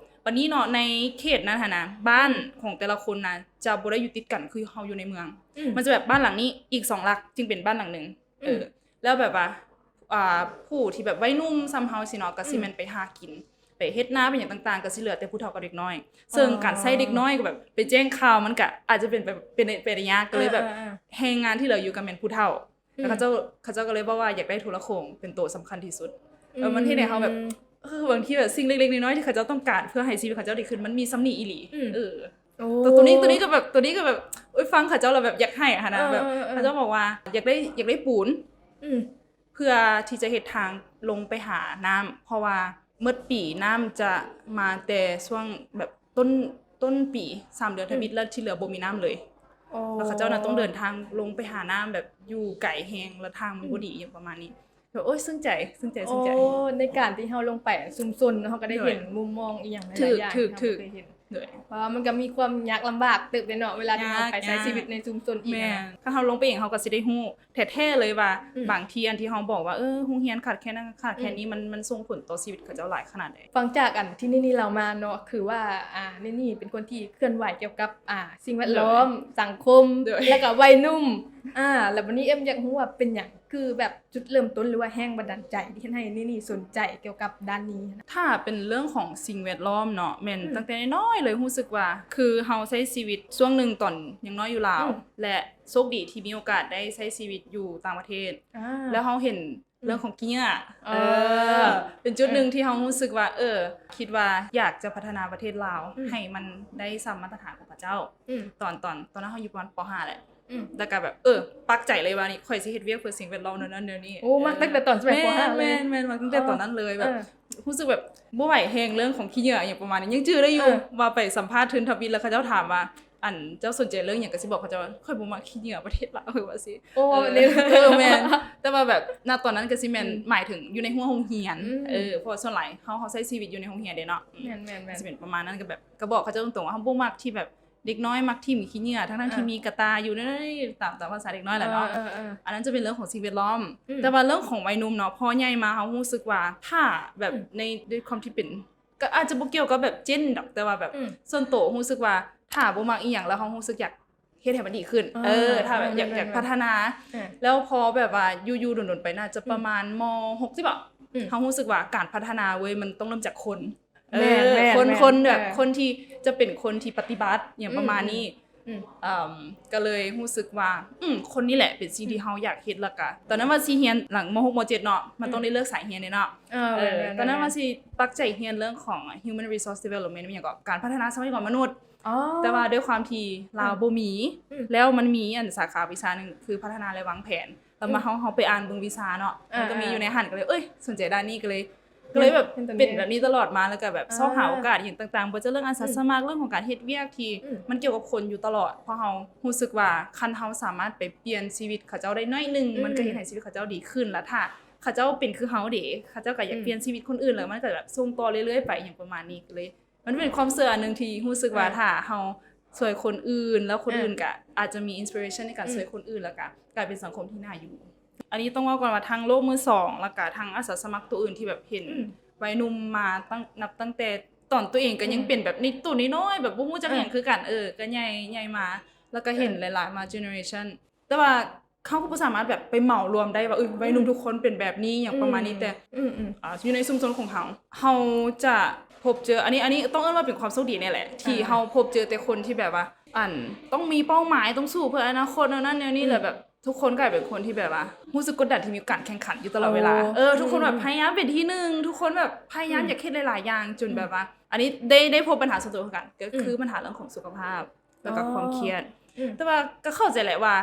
ບັດນີ້ເນາະ ໃນເຂດນັ້ນຫັ້ນນະ ບ້ານ ອືມ ຂອງແຕ່ລະຄົນນະ ຈະບໍ່ໄດ້ຢູ່ຕິດກັນ ຄືເຮົາຢູ່ໃນເມືອງ ອືມ ມັນຈະແບບບ້ານຫຼັງນີ້ ອີກສອງຫຼັກຈຶ່ງເປັນບ້ານຫຼັງໜຶ່ງ ອືມ ເອີ ແລ້ວແບບວ່າ ອ່າ ຜູ້ທີ່ແບບໄວໜຸ່ມສ່ຳເຮົາຊີ້ເນາະ ກໍຊິ ອືມ ແມ່ນໄປຫາກິນ ໄປເຮັດນາ ໄປຫຍັງຕ່າງໆ ກໍຊິເຫຼືອແຕ່ຜູ້ເຖົ້າກັບເດັກນ້ອຍ ເຊິ່ງ ອໍ ການໃຊ້ເດັກນ້ອຍກໍແບບໄປແຈ້ງຂ່າວ ມັນກໍອາດຈະເປັນໄປ ໄປ ໄປໄດ້ຍາກ ກໍເລີຍແບບ ເອີໆໆ ແຮງງານທີ່ເຫຼືອຢູ່ກໍແມ່ນຜູ້ເຖົ້າ ອືມ ແລ້ວເຂົາເຈົ້າ ເຂົາເຈົ້າກໍເລີຍເວົ້າວ່າຢາກໄດ້ໂທລະໂຄ່ງເປັນໂຕສຳຄັນທີ່ສຸດ ອືມ ເອີ ມັນເຮັດໃຫ້ເຮົາແບບ ເອີ ບາງທີແບບສິ່ງເລັກໆນ້ອຍໆທີ່ເຂົາເຈົ້າຕ້ອງການເພື່ອໃຫ້ຊີວິດເຂົາເຈົ້າດີຂຶ້ນ ມັນມີສ່ຳນີ້ອີ່ຫຼີ ອືມ ເອີ ໂອ້ ໂຕ ໂຕນີ້ ໂຕນີ້ກໍແບບ ໂຕນີ້ກໍແບບ ໂອ້ຍ ຟັງເຂົາເຈົ້າແລ້ວແບບຢາກໄຫ້ຫັ້ນນະ ເອີໆໆ ແບບ ເອີ ເຂົາເຈົ້າບອກວ່າຢາກໄດ້ ຢາກໄດ້ປູນ ອືມ ເພື່ອທີ່ຈະເຮັດທາງລົງໄປຫານ້ຳ ເພາະວ່າໝົດປີນ້ຳຈະມາແຕ່ຊ່ວງແບບຕົ້ນ ຕົ້ນປີ ສາມເດືອນທຳອິດ ອືມ ແລ້ວທີ່ເຫຼືອບໍ່ມີນ້ຳເລີຍ ອໍ ແລ້ວເຂົາເຈົ້ານະຕ້ອງເດີນທາງລົງໄປຫານ້ຳແບບຢູ່ໄກແຮງ ແລ້ວທາງມັນ ອືມ ບໍ່ດີ ຫຍັງປະມານນີ້ ແບບ ໂອ້ຍ ຊື່ນໃຈ ຊື່ນໃຈ ຊື່ນໃຈ ໂອ້ ໃນການທີ່ເຮົາລົງໄປຊຸມຊົນເນາະ ເຮົາກໍໄດ້ເຫັນ ໂດຍ ມຸມມອງອີ່ຫຍັງຫຼາຍໆຢ່າງ ຖືກ ທີ່ເຮົາບໍ່ເຄີຍເຫັນ ໂດຍ ເພາະວ່າມັນກໍມີຄວາມຍາກລຳບາກເຕີບເດເນາະ ເວລາທີ່ເຮົາ ຍາກ ໄປໃຊ້ ຍາກ ຊີວິດໃນຊຸມຊົນອີກ ແມ່ນ ນະ ຄັນເຮົາລົງໄປເອງ ເຮົາກໍຊິໄດ້ຮູ້ແທ້ໆເລີຍວ່າ ອືມ ບາງທີອັນທີ່ເຮົາບອກວ່າ ເອີ ໂຮງຮຽນຂາດແຄນນັ້ນຂາດແຄນນີ້ ອມ່ນ ມັນສົ່ງຜົນຕໍ່ຊີວິດເຂົາເຈົ້າຫຼາຍຂະໜາດໃດ. ຟັງຈາກອັນທີ່ນີ່ນີ່ເລົ່າມາເນາະ ຄືວ່າ ອ່າ ນີ່ນີ່ເປັນຄົນທີ່ເຄື່ອນໄຫວກ່ຽວກັບ ອ່າ ສິ່ງແວດລ້ອມ ໂດຍ ສັງຄົມ ໂດຍ ແລ້ວກໍໄວໜຸ່ມ ອ່າ ແລ້ວບັດນີ້ເອັມຢາກຮູ້ວ່າເປັນຫຍັງ ຄືແບບຈຸດເລີ່ມຕົ້ນ ຫຼືວ່າແຮງບັນດານໃຈທີ່ເຮັດໃຫ້ນີ່ນີ່ສົນໃຈກ່ຽວກັບດ້ານນີ້? ຖ້າເປັນເລື່ອງຂອງສິ່ງແວດລ້ອມເນາະ ແມ່ນ ອືມ ຕັ້ງແຕ່ນ້ອຍໆເລີຍ ຮູ້ສຶກວ່າ ຄືເຮົາໃຊ້ຊີວິດຊ່ວງໜຶ່ງຕອນຍັງນ້ອຍຢູ່ລາວ ອືມ ແລະ ໂຊກດີທີ່ມີໂອກາດໄດ້ໃຊ້ຊີວິດຢູ່ຕ່າງປະເທດ ອ່າ ແລ້ວເຮົາເຫັນ ອືມ ເລື່ອງຂອງຂີ້ເຫຍື້ອ ເອີ ເອີ ເປັນຈຸດໜຶ່ງ ເອີ ທີ່ເຮົາຮູ້ສຶກວ່າ ເອີ ຄິດວ່າຢາກຈະພັດທະນາປະເທດລາວ ອືມ ໃຫ້ມັນໄດ້ສ່ຳມາດຕະຖານຂອງເຂົາເຈົ້າ ອືມ ຕອນ ຕອນ ຕອນນັ້ນເຮົາຢູ່ປະມານ ປໍຫ້າ ແຫຼະ ອືມ ແລ້ວກໍແບບ ເອີ ປັກໃຈເລີຍວ່ານີ້ ຂ້ອຍຊິເຮັດວຽກເພື່ອສິ່ງແວດລ້ອມແນວນັ້ນແນວນີ້ ໂອ້ ມັກຕັ້ງແຕ່ຕອນສະໄໝ ເອີ ປໍຫ້າ ເລີຍ ແມ່ນໆ ມັກຕັ້ງແຕ່ຕອນນັ້ນເລີຍ ເອີ ແບບ ເອີ ຮູ້ສຶກແບບບໍ່ໄຫວແຮງເລື່ອງຂອງຂີ້ເຫຍື້ອຫຍັງປະມານນີ້ ຍັງຈື່ໄດ້ຢູ່ ເອີ ວ່າໄປສຳພາດທຶນທຳອິດ ແລ້ວເຂົາເຈົ້າຖາມວ່າ ອັນ ເຈົ້າສົນໃຈເລື່ອງຫຍັງ ກໍຊິບອກເຂົາເຈົ້າວ່າ ຂ້ອຍບໍ່ມັກຂີ້ເຫຍື້ອປະເທດລາວ ຂ້ອຍວ່າຊີ້ ໂອ້ ເອີ ເອີ ແມ່ນ ແຕ່ວ່າແບບ ນະຕອນນັ້ນກໍຊິແມ່ນ ອືມ ໝາຍເຖິງຢູ່ໃນຮົ້ວໂຮງຮຽນ ອືມ ເອີ ເພາະວ່າສ່ວນຫຼາຍເຮົາ ເຮົາໃຊ້ຊີວິດຢູ່ໃນໂຮງຮຽນເດ້ເນາະ ແມ່ນໆໆ ກໍຊິເປັນປະມານນັ້ນ ກໍແບບ ກໍບອກເຂົາເຈົ້າຕົງໆວ່າ ເຮົາບໍ່ມັກທີ່ແບບ ເດັກນ້ອຍມັກຖິ້ມຂີ້ເຫຍື້ອ ທັງໆທີ່ ອ່າ ມີກະຕ່າຢູ່ໃນ ຕາມ ຕາມພາສາເດັກນ້ອຍແຫຼະເນາະ ເອີໆໆ ອັນນັ້ນຈະເປັນເລື່ອງຂອງສິ່ງແວດລ້ອມ ອືມ ແຕ່ວ່າເລື່ອງຂອງໄວໜຸ່ມເນາະ ພໍໃຫຍ່ມາເຮົາຮູ້ສຶກວ່າ ຖ້າແບບ ອືມ ໃນ ດ້ວຍຄວາມທີ່ເປັນ ກໍອາດຈະບໍ່ກ່ຽວກັບແບບເຈນດອກ ແຕ່ວ່າແບບ ອືມ ສ່ວນໂຕຮູ້ສຶກວ່າ ຖ້າບໍ່ມັກອີ່ຫຍັງ ແລ້ວເຮົາຮູ້ສຶກຢາກເຮັດໃຫ້ມັນດີຂຶ້ນ ເອີ ເອີ ຖ້າແບບຢາກ ແມ່ນໆໆ ຢາກພັດທະນາ ເອີ ແລ້ວພໍແບບວ່າຢູ່ໆດົນໆໄປ ໜ້າຈະ ອືມ ປະມານ ມໍຫົກ ຊິເບາະ ອືມ ເຮົາຮູ້ສຶກວ່າການພັດທະນາເວີຍ ມັນຕ້ອງເລີ່ມຈາກຄົນ ເອີ ແມ່ນໆໆ ຄົນ ຄົນແບບ ເອີ ຄົນທີ່ຈະເປັນຄົນທີ່ປະຕິບັດຫຍັງປະມານນີ້ ອືມໆໆ ອືມ ເອີ່ມ ກໍເລີຍຮູ້ສຶກວ່າ ອືມ ຄົນນີ້ແຫຼະເປັນສິ່ງທີ່ເຮົາຢາກເຮັດ ແລ້ວກະຕອນນັ້ນວ່າຊິຮຽນ ຫຼັງ ມໍຫົກ ມໍເຈັດເນາະ ມັນຕ້ອງໄດ້ເລືອກສາຍຮຽນເດ້ເນາະ ເອີ ເອີ ແມ່ນໆໆ ຕອນນັ້ນວ່າຊິປັກໃຈຮຽນເລື່ອງຂອງ Human Resource Development ອີ່ຫຍັງກໍ ການພັດທະນາຊັບພະຍາກອນມະນຸດ ອໍ ແຕ່ວ່າດ້ວຍຄວາມທີ່ລາວ ອືມ ບໍ່ມີ ອືມ ແລ້ວມັນມີອັນສາຂາວິຊາໜຶ່ງ ຄືພັດທະນາ ແລະ ວາງແຜນ ແລ້ວມາ ອືມ ເຮົາ ເຮົາໄປອ່ານເບິ່ງວິຊາເນາະ ອ່າ ມັນກໍມີ ອ່າ ຢູ່ໃນຫັ້ນ ກໍເລີຍ ເອີຍ ສົນໃຈດ້ານນີ້ ກໍເລີຍ ກໍເລີຍແບບ ເປັນ ເປັນແບບນີ້ຕະຫຼອດມາ ແລ້ວກໍແບບ ອ່າ ຊອກຫາໂອກາດຫຍັງຕ່າງໆ ບໍ່ວ່າຈະເລື່ອງອາສາສະໝັກ ອືມ ເລື່ອງຂອງການເຮັດວຽກທີ່ ອືມ ມັນກ່ຽວກັບຄົນຢູ່ຕະຫຼອດ ເພາະເຮົາຮູ້ສຶກວ່າ ຄັນເຮົາສາມາດໄປປ່ຽນຊີວິດເຂົາເຈົ້າໄດ້ໜ້ອຍໜຶ່ງ ອືມ ມັນກໍເຮັດໃຫ້ຊີວິດເຂົາເຈົ້າດີຂຶ້ນ ແລ້ວຖ້າເຂົາເຈົ້າເປັນຄືເຮົາເດ ເຂົາເຈົ້າກໍຢາກ ອືມ ປ່ຽນຊີວິດຄົນອື່ນ ແລ້ວມັນກໍແບບສົ່ງຕໍ່ເລື້ອຍໆໄປ ຫຍັງປະມານນີ້ ກໍເລີຍ ມັນເປັນຄວາມເຊື່ອອັນໜຶ່ງທີ່ຮູ້ສຶກວ່າ ອ່າ ຖ້າເຮົາຊ່ວຍຄົນອື່ນ ແລ້ວຄົນ ອ່າ ອື່ນກໍອາດຈະມີ inspiration ໃນການ ອືມ ຊ່ວຍຄົນອື່ນ ແລ້ວກໍກາຍເປັນສັງຄົມທີ່ໜ້າຢູ່. ອັນນີ້ຕ້ອງເວົ້າກ່ອນວ່າທັງໂລກມືສອງ ແລ້ວກໍທັງອາສາສະໝັກໂຕອື່ນທີ່ແບບເຫັນ ອືມ ໄວໜຸ່ມມາຕັ້ງ ນັບຕັ້ງແຕ່ຕອນໂຕເອງກໍຍັງ ອືມ ເປັນແບບໃນໂຕນ້ອຍໆ ແບບບໍ່ຮູ້ຈັກ ອ່າ ຫຍັງຄືກັນ ເອີ ກໍໃຫຍ່ ໃຫຍ່ມາ ແລ້ວກໍເຫັນ ເອີ ຫຼາຍໆມາ generation ແຕ່ວ່າ ເຮົາກໍບໍ່ສາມາດແບບໄປເໝົາລວມໄດ້ວ່າ ເອີ ໄວໜຸ່ມ ອືມ ທຸກຄົນເປັນແບບນີ້ ຫຍັງປະມານນີ້ ອືມ ແຕ່ ອືມໆ ອາ ຢູ່ໃນຊຸມຊົນຂອງເຮົາ ເຮົາຈະພົບເຈີ ອັນນີ້ ອັນນີ້ຕ້ອງເອີ້ນວ່າເປັນຄວາມໂຊກດີແນ່ແຫຼະ ທີ່ ອ່າ ເຮົາພົບເຈີແຕ່ຄົນທີ່ແບບວ່າ ອັນ ຕ້ອງມີເປົ້າໝາຍ ຕ້ອງສູ້ເພື່ອອະນາຄົດ ແນວນັ້ນແນວນີ້ ອືມ ແລ້ວແບບທຸກຄົນກາຍເປັນຄົນທີ່ແບບວ່າ ຮູ້ສຶກກົດດັນທີ່ມີການແຂ່ງຂັນຢູ່ຕະຫຼອດເວລາ ໂອ້ ເອີ ທຸກຄົນແບບ ອືມ ພະຍາຍາມເປັນທີໜຶ່ງ ທຸກຄົນແບບພະຍາຍາມ ອືມ ຢາກເຮັດຫຼາຍໆຢ່າງ ຈົນ ອືມ ແບບວ່າ ອັນນີ້ໄດ້ ໄດ້ພົບບັນຫາສ່ວນຕົວຄືກັນ ກໍຄື ອືມ ບັນຫາເລື່ອງຂອງສຸຂະພາບ ແລ້ວກໍ ອໍ ຄວາມຄຽດ ອືມ ແຕ່ວ່າກໍເຂົ້າໃຈແຫຼະວ່າ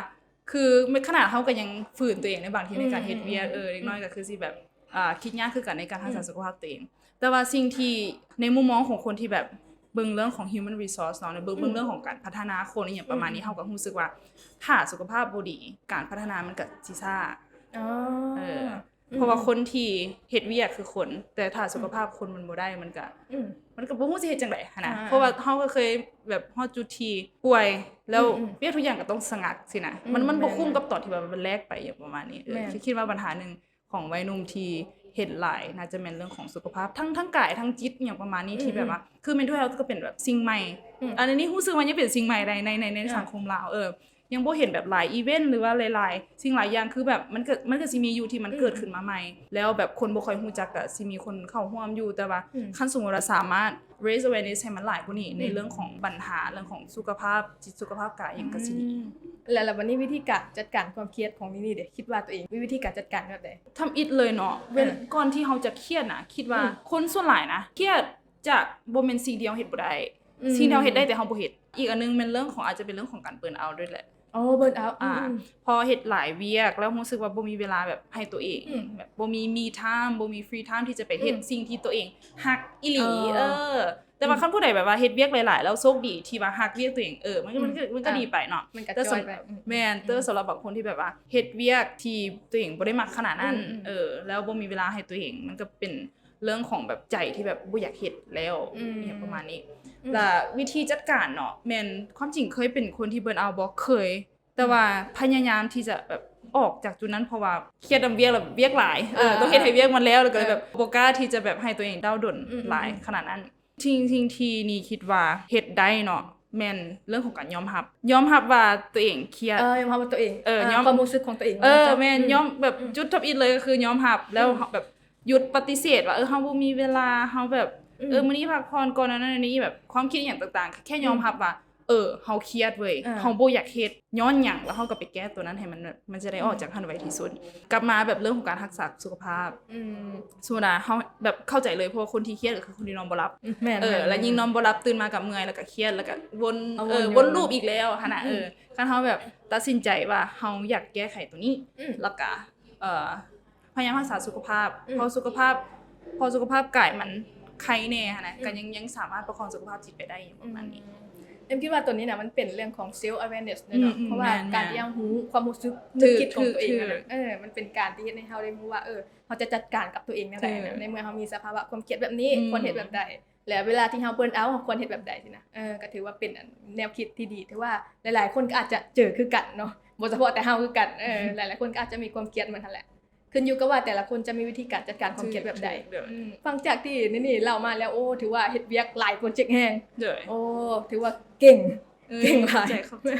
ຄືຂະໜາດເຮົາກໍຍັງຝືນຕົວເອງໃນບາງທີໃນການເຮັດວຽກ ອືມ ເອີ ເດັກນ້ອຍ ອືມ ກໍຄືຊິແບບ ອ່າ ຄິດຍາກຄືກັນໃນການຮັກສາ ອືມ ສຸຂະພາບຕົວເອງ ແຕ່ວ່າສິ່ງທີ່ໃນມຸມມອງຂອງຄົນທີ່ແບບເບິ່ງເລື່ອງຂອງ human resource ເນາະ ເບິ່ງ ອືມ ເບິ່ງເລື່ອງຂອງການພັດທະນາຄົນ ອີ່ຫຍັງປະມານນີ້ ອືມ ເຮົາກໍຮູ້ສຶກວ່າ ຖ້າສຸຂະພາບບໍ່ດີ ການພັດທະນາມັນກໍຊິຊ້າ ອໍ ເອີ ອືມ ເພາະວ່າຄົນທີ່ເຮັດວຽກຄືຄົນ ແຕ່ຖ້າສຸຂະພາບ ອືມ ຄົນມັນບໍ່ໄດ້ ມັນກໍ ອືມ ມັນກໍບໍ່ຮູ້ຊິເຮັດຈັ່ງໃດຫັ້ນນະ ອ່າ ເພາະວ່າເຮົາກໍເຄີຍແບບຮອດຈຸດທີ່ປ່ວຍ ແລ້ວ ອືມໆ ວຽກທຸກຢ່າງກໍຕ້ອງສະງັກຊີ້ນະ ອືມໆ ມັນ ມັນບໍ່ ແມ່ນ ຄຸ້ມກັບຕອນທີ່ແບບວ່າມັນແລກໄປ ຫຍັງປະມານນີ້ ເອີ ແມ່ນ ຄິດ ຄິດວ່າບັນຫາໜຶ່ງຂອງໄວໜຸ່ມທີ່ເຫັນຫຼາຍ ໜ້າຈະແມ່ນເລື່ອງຂອງສຸຂະພາບ ທັງ ທັງກາຍ ທັງຈິດ ຫຍັງປະມານນີ້ ອືມໆ ທີ່ແບບວ່າ ຄື mental health ກໍເປັນແບບສິ່ງໃໝ່ ອືມ ອັນນີ້ຮູ້ສຶກວ່າຍັງເປັນສິ່ງໃໝ່ໃນ ໃນ ໃນ ໃນ ອ່າ ສັງຄົມລາວ ເອີ ຍັງບໍ່ເຫັນແບບຫຼາຍ event ຫຼືວ່າຫຼາຍໆສິ່ງຫຼາຍຢ່າງ ຄືແບບມັນກໍ ມັນກໍຊິມີຢູ່ທີ່ມັນ ອືມ ເກີດຂຶ້ນມາໃໝ່ ແລ້ວແບບຄົນບໍ່ຄ່ອຍຮູ້ຈັກ ກໍຊິມີຄົນເຂົ້າຮ່ວມຢູ່ ແຕ່ວ່າ ອືມ ຄັນສົມມຸດວ່າສາມາດ raise awareness ໃຫ້ມັນຫຼາຍກວ່ານີ້ ອືມ ໃນເລື່ອງຂອງບັນຫາ ເລື່ອງຂອງສຸຂະພາບຈິດ ສຸຂະພາບກາຍ ຫຍັງກໍຊິດີ ອືມ ແລ້ວ ແລ້ວບັດນີ້ວິທີການຈັດການຄວາມຄຽດຂອງນີ່ນີ່ເດ ຄິດວ່າຕົວເອງມີວິທີການຈັດການແບບໃດ? ທຳອິດເລີຍເນາະ ເອີ ເວລາ ກ່ອນທີ່ເຮົາຈະຄຽດນະ ຄິດວ່າ ອືມ ຄົນສ່ວນຫຼາຍນະ ຄຽດຈະບໍ່ແມ່ນສິ່ງທີ່ເຮົາເຮັດບໍ່ໄດ້ ອືມ ສິ່ງທີ່ເຮົາເຮັດໄດ້ແຕ່ເຮົາບໍ່ເຮັດ ອີກອັນໜຶ່ງແມ່ນເລື່ອງຂອງ ອາດຈະເປັນເລື່ອງຂອງການ burn out ດ້ວຍແຫຼະ ອໍ burn out ອ່າ ອືມໆ ພໍເຮັດຫຼາຍວຽກແລ້ວຮູ້ສຶກວ່າບໍ່ມີເວລາແບບໃຫ້ຕົວເອງ ອືມ ແບບບໍ່ມີ me time ບໍ່ມີ free time ທີ່ຈະໄປເຮັດ ອືມ ສິ່ງທີ່ຕົວເອງຮັກອີ່ຫຼີ ອໍ ເອີ ແຕ່ວ່າ ອືມ ຄັນຜູ້ໃດແບບວ່າເຮັດວຽກຫຼາຍໆ ແລ້ວໂຊກດີທີ່ວ່າຮັກວຽກຕົວເອງ ເອີ ມັນ ອືມ ມັນ ມັນກໍດີໄປເນາະ ມັນກໍ ແຕ່ ຈອຍໄປ ອືມ ແມ່ນ ອືມ ແຕ່ວ່າສຳລັບບາງຄົນທີ່ແບບວ່າເຮັດວຽກທີ່ຕົວເອງບໍ່ໄດ້ມັກຂະໜາດນັ້ນ ອືມໆ ເອີ ແລ້ວບໍ່ມີເວລາໃຫ້ຕົວເອງ ມັນກໍເປັນ ເລື່ອງຂອງແບບໃຈທີ່ແບບບໍ່ຢາກເຮັດແລ້ວ ອືມ ອີ່ຫຍັງປະມານນີ້ ອືມ ແລະ ວິທີຈັດການເນາະ ແມ່ນ ຄວາມຈິງເຄີຍເປັນຄົນທີ່ burn out ບໍ່? ເຄີຍ ແຕ່ວ່າ ອືມ ພະຍາຍາມທີ່ຈະແບບອອກຈາກຈຸດນັ້ນ ເພາະວ່າຄຽດນຳວຽກ ແລ້ວວຽກຫຼາຍ ເອີ ອ່າ ຕ້ອງເຮັດໃຫ້ວຽກມັນແລ້ວ ແລ້ວກໍເລີຍແບບ ເອີ ບໍ່ກ້າທີ່ຈະແບບໃຫ້ຕົວເອງດາວດົນ ອືມ ຫຼາຍຂະໜາດນັ້ນ ສິ່ງ ສິ່ງທີ່ນີ່ຄິດວ່າເຮັດໄດ້ເນາະ ແມ່ນເລື່ອງຂອງການຍອມຮັບ ຍອມຮັບວ່າຕົວເອງຄຽດ ເອີ ຍອມຮັບວ່າຕົວເອງ ເອີ ອ່າ ຍອມ ຄວາມຮູ້ສຶກຂອງຕົວເອງ ເອີ ເນາະ ແມ່ນ ອືມ ຍອມແບບ ອືມ ຈຸດທຳອິດເລີຍກໍຄືຍອມຮັບ ແລ້ວ ອືມ ເຮົາແບບຢຸດປະຕິເສດວ່າ ເອີ ເຮົາບໍ່ມີເວລາ ເຮົາແບບ ອືມ ເອີ ມື້ນີ້ພັກຜ່ອນກ່ອນ ອັນນັ້ນອັນນີ້ ແບບຄວາມຄິດອີ່ຫຍັງຕ່າງໆ ແຄ່ຍອມ ອືມ ຮັບວ່າ ເອີ ເຮົາຄຽດເວີຍ ອ່າ ເຮົາບໍ່ຢາກເຮັດ ຍ້ອນຫຍັງ ແລ້ວເຮົາກໍໄປແກ້ຕົວນັ້ນໃຫ້ມັນແບບ ມັນຈະໄດ້ອອກຈາກຫັ້ນໄວທີ່ສຸດ ອືມ ກັບມາແບບເລື່ອງຂອງການຮັກສາສຸຂະພາບ ອືມ ສົມມຸດວ່າເຮົາແບບເຂົ້າໃຈເລີຍ ເພາະວ່າຄົນທີ່ຄຽດກໍຄືຄົນທີ່ນອນບໍ່ຫຼັບ ແມ່ນ ເອີ ແມ່ນ ແລ້ວຍິ່ງນອນບໍ່ຫຼັບ ຕື່ນມາກໍເມື່ອຍ ແລ້ວກໍຄຽດ ແລ້ວກໍວົນ ເອີ ວົນລູບອີກແລ້ວຫັ້ນນະ ອືມ ເອີ ຄັນເຮົາແບບຕັດສິນໃຈວ່າເຮົາຢາກແກ້ໄຂຕົວນີ້ ອືມ ແລ້ວກໍ ເອີ ພະຍາຍາມຮັກສາສຸຂະພາບ ອືມ ເພາະສຸຂະພາບ ເພາະສຸຂະພາບກາຍມັນໄຄແດ່ຫັ້ນນະ ອືມ ກໍຍັງ ຍັງສາມາດປະຄອງສຸຂະພາບຈິດໄປໄດ້ຢູ່ປະມານນີ້ ອືມ ເອັມຄິດວ່າຕົວນີ້ນະ ມັນເປັນເລື່ອງຂອງ self awareness ເລີຍເນາະ ອືມໆ ເພາະວ່າ ແມ່ນໆ ການທີ່ເຮົາຮູ້ຄວາມຮູ້ສຶກ ນຶກຄິດຂອງຕົວເອງຫັ້ນນະ ຖືກໆ ເອີ ມັນເປັນການທີ່ເຮັດໃຫ້ເຮົາໄດ້ຮູ້ວ່າ ເອີ ເຮົາຈະຈັດການກັບຕົວເອງແນວໃດນະ ເອີ ໃນເມື່ອເຮົາມີສະພາວະຄວາມຄຽດແບບນີ້ ອືມ ຄວນເຮັດແບບໃດ ແລະເວລາທີ່ເຮົາ burn out ເຮົາຄວນເຮັດແບບໃດຊີ້ນະ ເອີ ກໍຖືວ່າເປັນອັນ ແນວຄິດທີ່ດີ ຖືວ່າຫຼາຍໆຄົນກໍອາດຈະເຈີຄືກັນເນາະ ບໍ່ສະເພາະແຕ່ເຮົາຄືກັນ ເອີ ອືມ ຫຼາຍໆຄົນກໍອາດຈະມີຄວາມຄຽດເໝືອນກັນຫັ້ນແຫຼະ ຂຶ້ນຢູ່ກັບວ່າແຕ່ລະຄົນຈະມີວິທີການຈັດການຄວາມຄຽດແບບໃດ ຖືກໆ ໂດຍ ອືມ ຟັງຈາກທີ່ນີ້ໆເລົ່າມາແລ້ວ ໂອ້ ຖືວ່າເຮັດວຽກຫຼາຍໂປຣເຈັກແຮງ ໂດຍ ໂອ້ ຖືວ່າເກັ່ງ ເອີ ເກັ່ງຫຼາຍ ເຂົ້າໃຈ ເຂົ້າໃຈ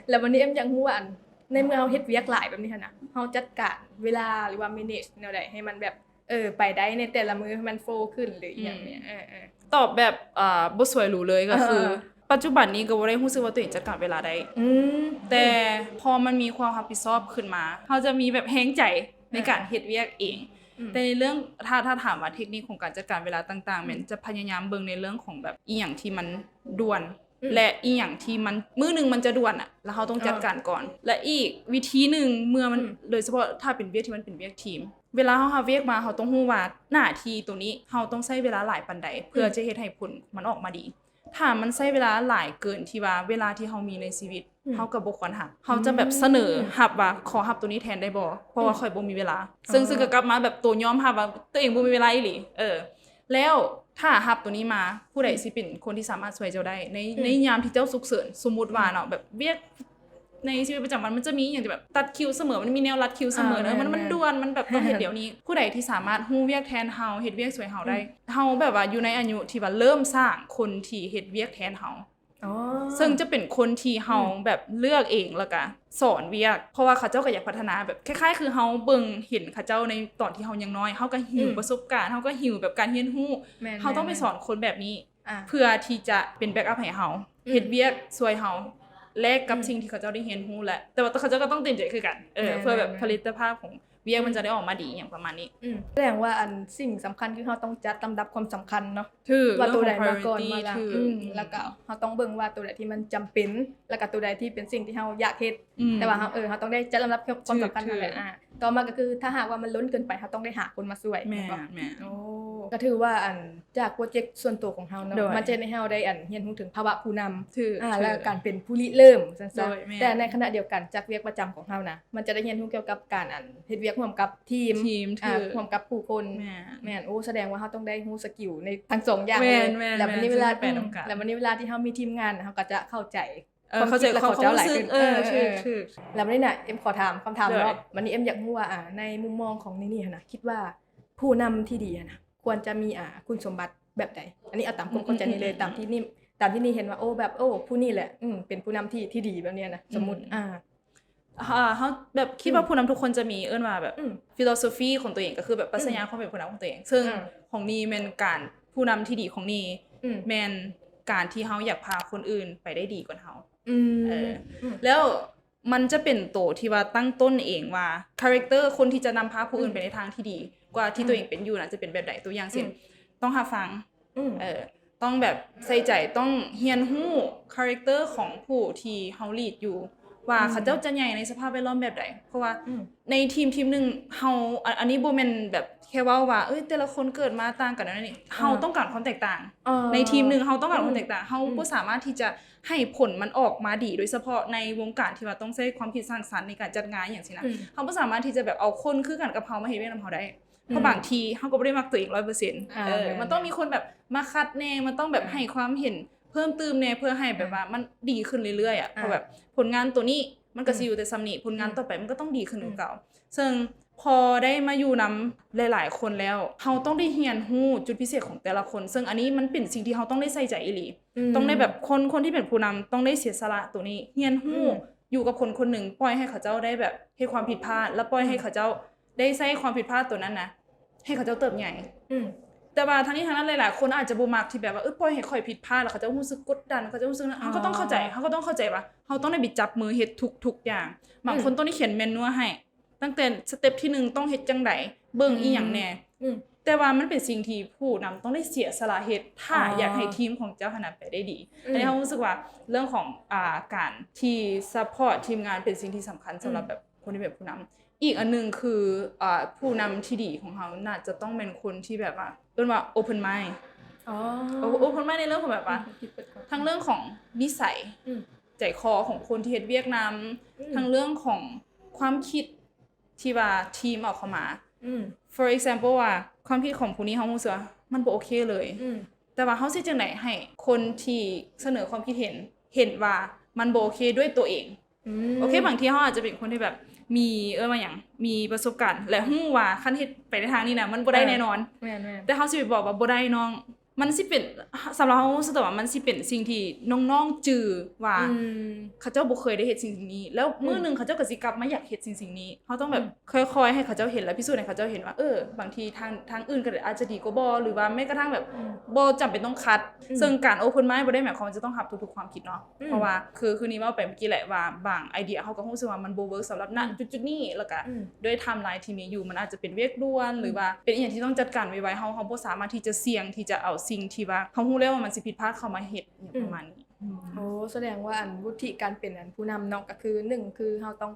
ແລ້ວບັດນີ້ເອັມຢາກຮູ້ວ່າ ອັນ ໃນເມື່ອເຮົາເຮັດວຽກຫຼາຍແບບນີ້ຫັ້ນນະ ເຮົາຈັດການເວລາ ຫຼືວ່າ manage ແນວໃດໃຫ້ມັນແບບ ເອີ ໄປໄດ້ໃນແຕ່ລະມື້ໃຫ້ມັນ flow ຂຶ້ນ ຫຼືອີ່ຫຍັງນີ້ ອືມ ເອີໆ ຕອບແບບ ເອີ ບໍ່ສວຍຫຼູເລີຍ ກໍຄື ເອີໆ ປັດຈຸບັນນີ້ກໍບໍ່ໄດ້ຮູ້ສຶກວ່າຕົວເອງຈັດການເວລາໄດ້ ອືມ ແຕ່ພໍມັນມີຄວາມຮັບຜິດຊອບຂຶ້ນມາ ເຮົາຈະມີແບບແຮງໃຈໃນການເຮັດວຽກເອງ ອືມ ແຕ່ໃນເລື່ອງ ຖ້າ ຖ້າຖາມວ່າເທັກນິກຂອງການຈັດການເວລາຕ່າງໆ ອືມ ແມ່ນຈະພະຍາຍາມເບິ່ງໃນເລື່ອງຂອງແບບອີ່ຫຍັງທີ່ມັນດ່ວນ ອືມ ແລະ ອີ່ຫຍັງທີ່ມັນ ມື້ໜຶ່ງມັນຈະດ່ວນນະ ແລ້ວເຮົາຕ້ອງຈັດການກ່ອນ ເອີ ແລະ ອີກວິທີໜຶ່ງ ເມື່ອມັນ ອືມ ໂດຍສະເພາະຖ້າເປັນວຽກທີ່ມັນເປັນວຽກທີມ ເວລາເຮົາຮັບວຽກມາ ເຮົາຕ້ອງຮູ້ວ່າໜ້າທີ່ໂຕນີ້ເຮົາຕ້ອງໃຊ້ເວລາຫຼາຍປານໃດ ເພື່ອ ອືມ ຈະເຮັດໃຫ້ຜົນມັນອອກມາດີ. ຖ້າມັນໃຊ້ເວລາຫຼາຍເກີນທີ່ວ່າເວລາທີ່ເຮົາມີໃນຊີວິດ ອືມ ເຮົາກໍບໍ່ຄວນຮັບ. ເຮົາຈະແບບ ອືມ ສະເໜີຮັບວ່າ ຂໍຮັບໂຕນີ້ແທນໄດ້ບໍ່? ເພາະວ່າ ອືມ ຂ້ອຍບໍ່ມີເວລາ. ເຊິ່ງ ອໍ ຊຶ່ງກໍກັບມາແບບໂຕຍອມຮັບວ່າໂຕເອງບໍ່ມີເວລາອີ່ຫຼີ. ເອີ ແລ້ວຖ້າຮັບໂຕນີ້ມາ ຜູ້ໃດ ອືມ ຊິເປັນຄົນທີ່ສາມາດຊ່ວຍເຈົ້າໄດ້ ໃນ ອືມ ໃນຍາມທີ່ເຈົ້າສຸກເສີນ? ສົມມຸດວ່າເນາະ ອືມ ແບບວຽກ ໃນຊີວິດປະຈຳວັນມັນຈະມີອີ່ຫຍັງທີ່ແບບຕັດຄິວສະເໝີ ມັນມີແນວລັດຄິວສະເໝີ ອ່າ ເນາະ ມັນ ແມ່ນໆ ມັນດ່ວນ ມັນແບບຕ້ອງເຮັດດຽວນີ້. ອືມ ຜູ້ໃດທີ່ສາມາດຮູ້ວຽກແທນເຮົາ ເຮັດວຽກຊ່ວຍເຮົາໄດ້ ອືມ ເຮົາແບບວ່າຢູ່ໃນອາຍຸທີ່ວ່າເລີ່ມສ້າງຄົນທີ່ເຮັດວຽກແທນເຮົາ. ອໍ ເຊິ່ງຈະເປັນຄົນທີ່ເຮົາ ອືມ ແບບເລືອກເອງ ແລ້ວກະສອນວຽກ ເພາະວ່າເຂົາເຈົ້າກໍຢາກພັດທະນາ ແບບຄ້າຍໆຄືເຮົາເບິ່ງເຫັນເຂົາເຈົ້າໃນຕອນທີ່ເຮົາຍັງນ້ອຍ ເຮົາກໍຫິວ ອືມ ປະສົບການ ເຮົາກໍຫິວແບບການຮຽນຮູ້ ແມ່ນໆ ເຮົາຕ້ອງໄປສອນຄົນແບບນີ້ ອ່າ ເພື່ອທີ່ຈະເປັນແບັກອັບໃຫ້ເຮົາ ອືມ ເຮັດວຽກຊ່ວຍເຮົາ ແລກກັບ ອືມ ສິ່ງທີ່ເຂົາເຈົ້າໄດ້ຮຽນຮູ້ແຫຼະ ແຕ່ວ່າເຂົາເຈົ້າກໍຕ້ອງເຕັມໃຈຄືກັນ ເອີ ແມ່ນໆ ເພື່ອແບບ ແມ່ນໆ ຜະລິດຕະພາບຂອງວຽກ ອືມ ມັນຈະໄດ້ອອກມາດີຫຍັງປະມານນີ້ ອືມ ແສດງວ່າອັນ ສິ່ງສຳຄັນຄືເຮົາຕ້ອງຈັດລຳດັບຄວາມສຳຄັນເນາະ ຖືກ ວ່າໂຕໃດມາກ່ອນ ເລື່ອງຂອງ priority ມາຫຼັງ ຖືກ ອືມ ແລ້ວກໍເຮົາຕ້ອງເບິ່ງວ່າໂຕໃດທີ່ມັນຈຳເປັນ ແລ້ວກໍໂຕໃດທີ່ເປັນສິ່ງທີ່ເຮົາຢາກເຮັດ ອືມ ແຕ່ວ່າເຮົາ ເອີ ເຮົາຕ້ອງໄດ້ຈັດລຳດັບຄວາມສຳຄັນ ຖືກໆ ນັ້ນແຫຼະ ອ່າ ຕໍ່ມາກໍຄື ຖ້າຫາກວ່າມັນລົ້ນເກີນໄປ ເຮົາຕ້ອງໄດ້ຫາຄົນມາຊ່ວຍ ແມ່ນ ແມ່ນບໍ່? ແມ່ນ ໂອ້ ກໍຖືວ່າ ອັນ ຈາກໂປຣເຈັກສ່ວນຕົວຂອງເຮົາເນາະ ໂດຍ ມັນຈະເຮັດໃຫ້ເຮົາໄດ້ ອັນ ຮຽນຮູ້ເຖິງພາວະຜູ້ນຳ ຖືກ ອ່າ ແລ້ວກໍການເປັນຜູ້ລິເລີ່ມ ຊັ້ນຊະ ໂດຍ ແມ່ນ ແຕ່ໃນຂະນະດຽວກັນ ຈາກວຽກປະຈຳຂອງເຮົານະ ມັນຈະໄດ້ຮຽນຮູ້ກ່ຽວກັບການ ອັນ ເຮັດວຽກຮ່ວມກັບທີມ ທີມ ອ່າ ຖືກ ຮ່ວມກັບຜູ້ຄົນ ແມ່ນ ແມ່ນ ໂອ້ ສະແດງວ່າເຮົາຕ້ອງໄດ້ຮູ້ສະກິວໃນທັງສອງຢ່າງເລີຍ ແມ່ນໆ ແລ້ວບັດນີ້ເວລາ ແມ່ນ ເຊິ່ງໄປນຳກັນ ອືມ ແລ້ວບັດນີ້ເວລາທີ່ເຮົາມີທີມງານ ເຮົາກໍຈະເຂົ້າໃຈ ເອີ ຄວາມຄິດ ເຂົ້າໃຈ ແລະ ຄວາມ ຄວາມ ເຂົ້າໃຈຫຼາຍຂຶ້ນ ເອີ ເອີ ຖືກໆ ແລ້ວບັດນີ້ນະ ເອັມຂໍຖາມຄຳຖາມເນາະ ໂດຍ ບັດນີ້ເອັມຢາກຮູ້ວ່າ ອ່າ ໃນມຸມມອງຂອງນີ່ໆຫັ້ນນະ ຄິດວ່າຜູ້ນຳທີ່ດີຫັ້ນນະ ຄວນຈະມີ ອ່າ ຄຸນສົມບັດແບບໃດ? ອັນນີ້ເອົາຕາມຄວາມເຂົ້າໃຈນີ່ເລີຍ ອືມໆໆໆ ຕາມທີ່ນີ່ ຕາມທີ່ນີ່ເຫັນວ່າ ໂອ້ ແບບ ໂອ້ ຜູ້ນີ້ແຫຼະ ອືມ ເປັນຜູ້ນຳທີ່ ທີ່ດີແບບນີ້ນະ ອືມ ສົມມຸດ ອ່າ ເຮົາ ເຮົາແບບຄິດວ່າ ອືມ ຜູ້ນຳທຸກຄົນຈະມີ ເອີ້ນວ່າແບບ ອືມ philosophy ຂອງຕົວເອງ ກໍຄືແບບປັດຊະຍາ ອືມ ຄວາມເປັນຜູ້ນຳຂອງຕົວເອງ ເຊິ່ງ ອ່າ ຂອງນີ່ແມ່ນການ ຜູ້ນຳທີ່ດີຂອງນີ່ ອືມ ແມ່ນການທີ່ເຮົາຢາກພາຄົນອື່ນໄປໄດ້ດີກວ່າເຮົາ ອືມ ເອີ ອືມ ແລ້ວມັນຈະເປັນໂຕທີ່ວ່າຕັ້ງຕົ້ນເອງວ່າ character ຄົນທີ່ຈະນຳພາຜູ້ອື່ນ ອືມ ໄປໃນທາງທີ່ດີກວ່າທີ່ ອືມ ຕົວເອງເປັນຢູ່ນະ ຈະເປັນແບບໃດ? ຕົວຢ່າງເຊັ່ນ ອືມ ຕ້ອງຮັບຟັງ ອືມ ເອີ ຕ້ອງແບບໃສ່ໃຈ ຕ້ອງຮຽນຮູ້ character ຂອງຜູ້ທີ່ເຮົາ lead ຢູ່ ວ່າ ອືມ ເຂົາເຈົ້າຈະໃຫຍ່ໃນສະພາບແວດລ້ອມແບບໃດ ເພາະວ່າ ອືມ ໃນທີມທີມໜຶ່ງເຮົາ ອັນ ອັນນີ້ບໍ່ແມ່ນແບບແຄ່ເວົ້າວ່າ ເອີຍ ແຕ່ລະຄົນເກີດມາຕ່າງກັນ ອັນນີ້ ເຮົາ ອ່າ ຕ້ອງການຄວາມແຕກຕ່າງ ເອີ ໃນທີມໜຶ່ງເຮົາຕ້ອງການຄວາມແຕກຕ່າງ ອືມ ເຮົາ ອືມ ບໍ່ສາມາດທີ່ຈະໃຫ້ຜົນມັນອອກມາດີ ໂດຍສະເພາະໃນວົງການທີ່ວ່າຕ້ອງໃຊ້ຄວາມຄິດສ້າງສັນໃນການຈັດງານຫຍັງຊີ້ນະ ອືມ ເຮົາບໍ່ສາມາດທີ່ຈະແບບເອົາຄົນຄືກັນກັບເຮົາມາເຮັດວຽກນຳເຮົາໄດ້ ອືມ ເພາະບາງທີເຮົາກໍບໍ່ໄດ້ມັກຕົວເອງຮ້ອຍເປີເຊັນ ອ່າ ເອີ ແມ່ນໆ ມັນຕ້ອງມີຄົນແບບມາຂັດແດ່ ມັນຕ້ອງແບບ ອ່າ ໃຫ້ຄວາມເຫັນເພີ່ມຕື່ມແດ່ ເພື່ອໃຫ້ແບບວ່າ ອ່າ ມັນດີຂຶ້ນເລື້ອຍໆ ອ່າ ເພາະແບບ ອ່າ ຜົນງານໂຕນີ້ມັນກໍ ອືມ ຊິຢູ່ແຕ່ສ່ຳນີ້ ຜົນງານ ອືມ ຕໍ່ໄປມັນກໍຕ້ອງດີຂຶ້ນ ອືມ ກວ່າເກົ່າ ເຊິ່ງຄ ພໍໄດ້ມາຢູ່ນຳຫຼາຍໆຄົນແລ້ວ ເຮົາຕ້ອງໄດ້ຮຽນຮູ້ຈຸດພິເສດຂອງແຕ່ລະຄົນ ເຊິ່ງອັນນີ້ມັນເປັນສິ່ງທີ່ເຮົາຕ້ອງໄດ້ໃສ່ໃຈອີ່ຫຼີ ອືມ ຕ້ອງໄດ້ແບບ ຄົນ ຄົນທີ່ເປັນຜູ້ນຳຕ້ອງໄດ້ເສຍສະຫຼະໂຕນີ້ ຮຽນຮູ້ ອືມ ຢູ່ກັບຄົນຄົນໜຶ່ງ ປ່ອຍໃຫ້ເຂົາເຈົ້າໄດ້ແບບເຮັດຄວາມຜິດພາດ ແລ້ວປ່ອຍໃຫ້ ອືມ ເຂົາເຈົ້າໄດ້ໃຊ້ຄວາມຜິດພາດໂຕນັ້ນນະ ໃຫ້ເຂົາເຈົ້າເຕີບໃຫຍ່ ອືມ ແຕ່ວ່າທັງນີ້ທັງນັ້ນຫຼາຍໆຄົນອາດຈະບໍ່ມັກທີ່ແບບວ່າ ເອີ ປ່ອຍໃຫ້ຂ້ອຍຜິດພາດ ແລ້ວເຂົາເຈົ້າຮູ້ສຶກກົດດັນ ເຂົາເຈົ້າຮູ້ສຶກນັ້ນ ເຮົາກໍຕ້ອງເຂົ້າໃຈ ເຮົາກໍຕ້ອງເຂົ້າໃຈວ່າເຮົາຕ້ອງໄດ້ໄປຈັບມືເຮັດທຸກໆຢ່າງ ບາງຄົນ ອືມ ຕ້ອງໄດ້ຂຽນແມນນວລໃຫ້ ຕັ້ງແຕ່ສະເຕັບທີໜຶ່ງຕ້ອງເຮັດຈັ່ງໃດ ເບິ່ງ ອືມ ອີ່ຫຍັງແດ່ ອືມ ແຕ່ວ່າມັນເປັນສິ່ງທີ່ຜູ້ນຳຕ້ອງໄດ້ເສຍສະຫຼະເຮັດ ຖ້າ ອໍ ຢາກໃຫ້ທີມຂອງເຈົ້າຫັ້ນນະໄປໄດ້ດີ ອືມ ອັນນີ້ເຮົາຮູ້ສຶກວ່າເລື່ອງຂອງ ອ່າ ການທີ່ຊັບພອດທີມງານເປັນສິ່ງທີ່ສຳຄັນ ອືມ ສຳລັບແບບຄົນທີ່ເປັນຜູ້ນຳ ອີກອັນໜຶ່ງຄື ອ່າ ຜູ້ນຳທີ່ດີຂອງເຮົາໜ້າຈະຕ້ອງແມ່ນຄົນທີ່ແບບວ່າ ເອີ້ນວ່າ open mind ອໍ open mind ໃນເລື່ອງຂອງແບບວ່າ ອືມ ທັງເລື່ອງຂອງນິໄສ ອືມ ໃຈຄໍຂອງຄົນທີ່ເຮັດວຽກນຳ ອືມ ທັງເລື່ອງຂອງຄວາມຄິດທີ່ວ່າທີມເອົາເຂົ້າມາ ອືມ for example ວ່າຄວາມຄິດຂອງຜູ້ນີ້ເຮົາຮູ້ສຶກວ່າມັນບໍ່ໂອເຄເລີຍ ອືມ ແຕ່ວ່າເຮົາຊິຈັ່ງໃດໃຫ້ຄົນທີ່ສະເໜີຄວາມຄິດເຫັນ ເຫັນວ່າມັນບໍ່ໂອເຄດ້ວຍຕົວເອງ ອືມ ໂອເຄ ບາງທີເຮົາອາດຈະເປັນຄົນທີ່ແບບມີ ເອີ້ນວ່າຫຍັງ ມີປະສົບການ ແລະ ຮູ້ວ່າຄັນເຮັດໄປໃນທາງນີ້ນະ ມັນບໍ່ໄດ້ແນ່ນອນ ເອີ ແມ່ນໆ ແຕ່ເຮົາຊິໄປບອກວ່າບໍ່ໄດ້ນ້ອງ ມັນຊິເປັນ ສຳລັບເຮົາຮູ້ສຶກວ່າມັນຊິເປັນສິ່ງທີ່ນ້ອງໆຈື່ວ່າ ອືມ ເຂົາເຈົ້າບໍ່ເຄີຍໄດ້ເຮັດສິ່ງໆນີ້ ແລ້ວ ອືມ ມື້ໜຶ່ງເຂົາເຈົ້າກໍຊິກັບມາຢາກເຮັດສິ່ງໆນີ້ ເຮົາຕ້ອງແບບ ອືມ ຄ່ອຍໆໃຫ້ເຂົາເຈົ້າເຫັນ ແລະ ພິສູດໃຫ້ເຂົາເຈົ້າເຫັນວ່າ ເອີ ບາງທີທາງ ທາງອື່ນກໍອາດຈະດີກວ່າບໍ່ ຫຼືວ່າແມ້ກະທັ່ງແບບ ອືມ ບໍ່ຈຳເປັນຕ້ອງຂັດ ອືມ ເຊິ່ງການ open mind ບໍ່ໄດ້ໝາຍຄວາມວ່າຈະຕ້ອງຮັບທຸກໆຄວາມຄິດເນາະ ອືມ ເພາະວ່າຄື ຄືນີ້ເວົ້າໄປເມື່ອກີ້ແຫຼະວ່າບາງໄອເດຍເຮົາກໍຮູ້ສຶກວ່າມັນບໍ່ເວີກສຳລັບ ອືມ ນະຈຸດໆນີ້ ແລ້ວກະ ອືມ ດ້ວຍ timeline ທີ່ມີຢູ່ ມັນອາດຈະເປັນວຽກດ່ວນ ອືມ ຫຼືວ່າເປັນອີ່ຫຍັງທີ່ຕ້ອງຈັດການໄວໆ ເຮົາ ເຮົາບໍ່ສາມາດທີ່ຈະສ່ຽງທີ່ຈະເອົາສິ່ງທີ່ວ່າເຮົາຮູ້ແລ້ວວ່າມັນຊິຜິດພາດເຂົ້າມາເຮັດ ອືມ ປະມານນີ້ ອືມ ໂອ້ ສະແດງວ່າອັນວຸດທິການເປັນອັນຜູ້ນຳເນາະ ກໍຄືໜຶ່ງ ຄືເຮົາຕ້ອງ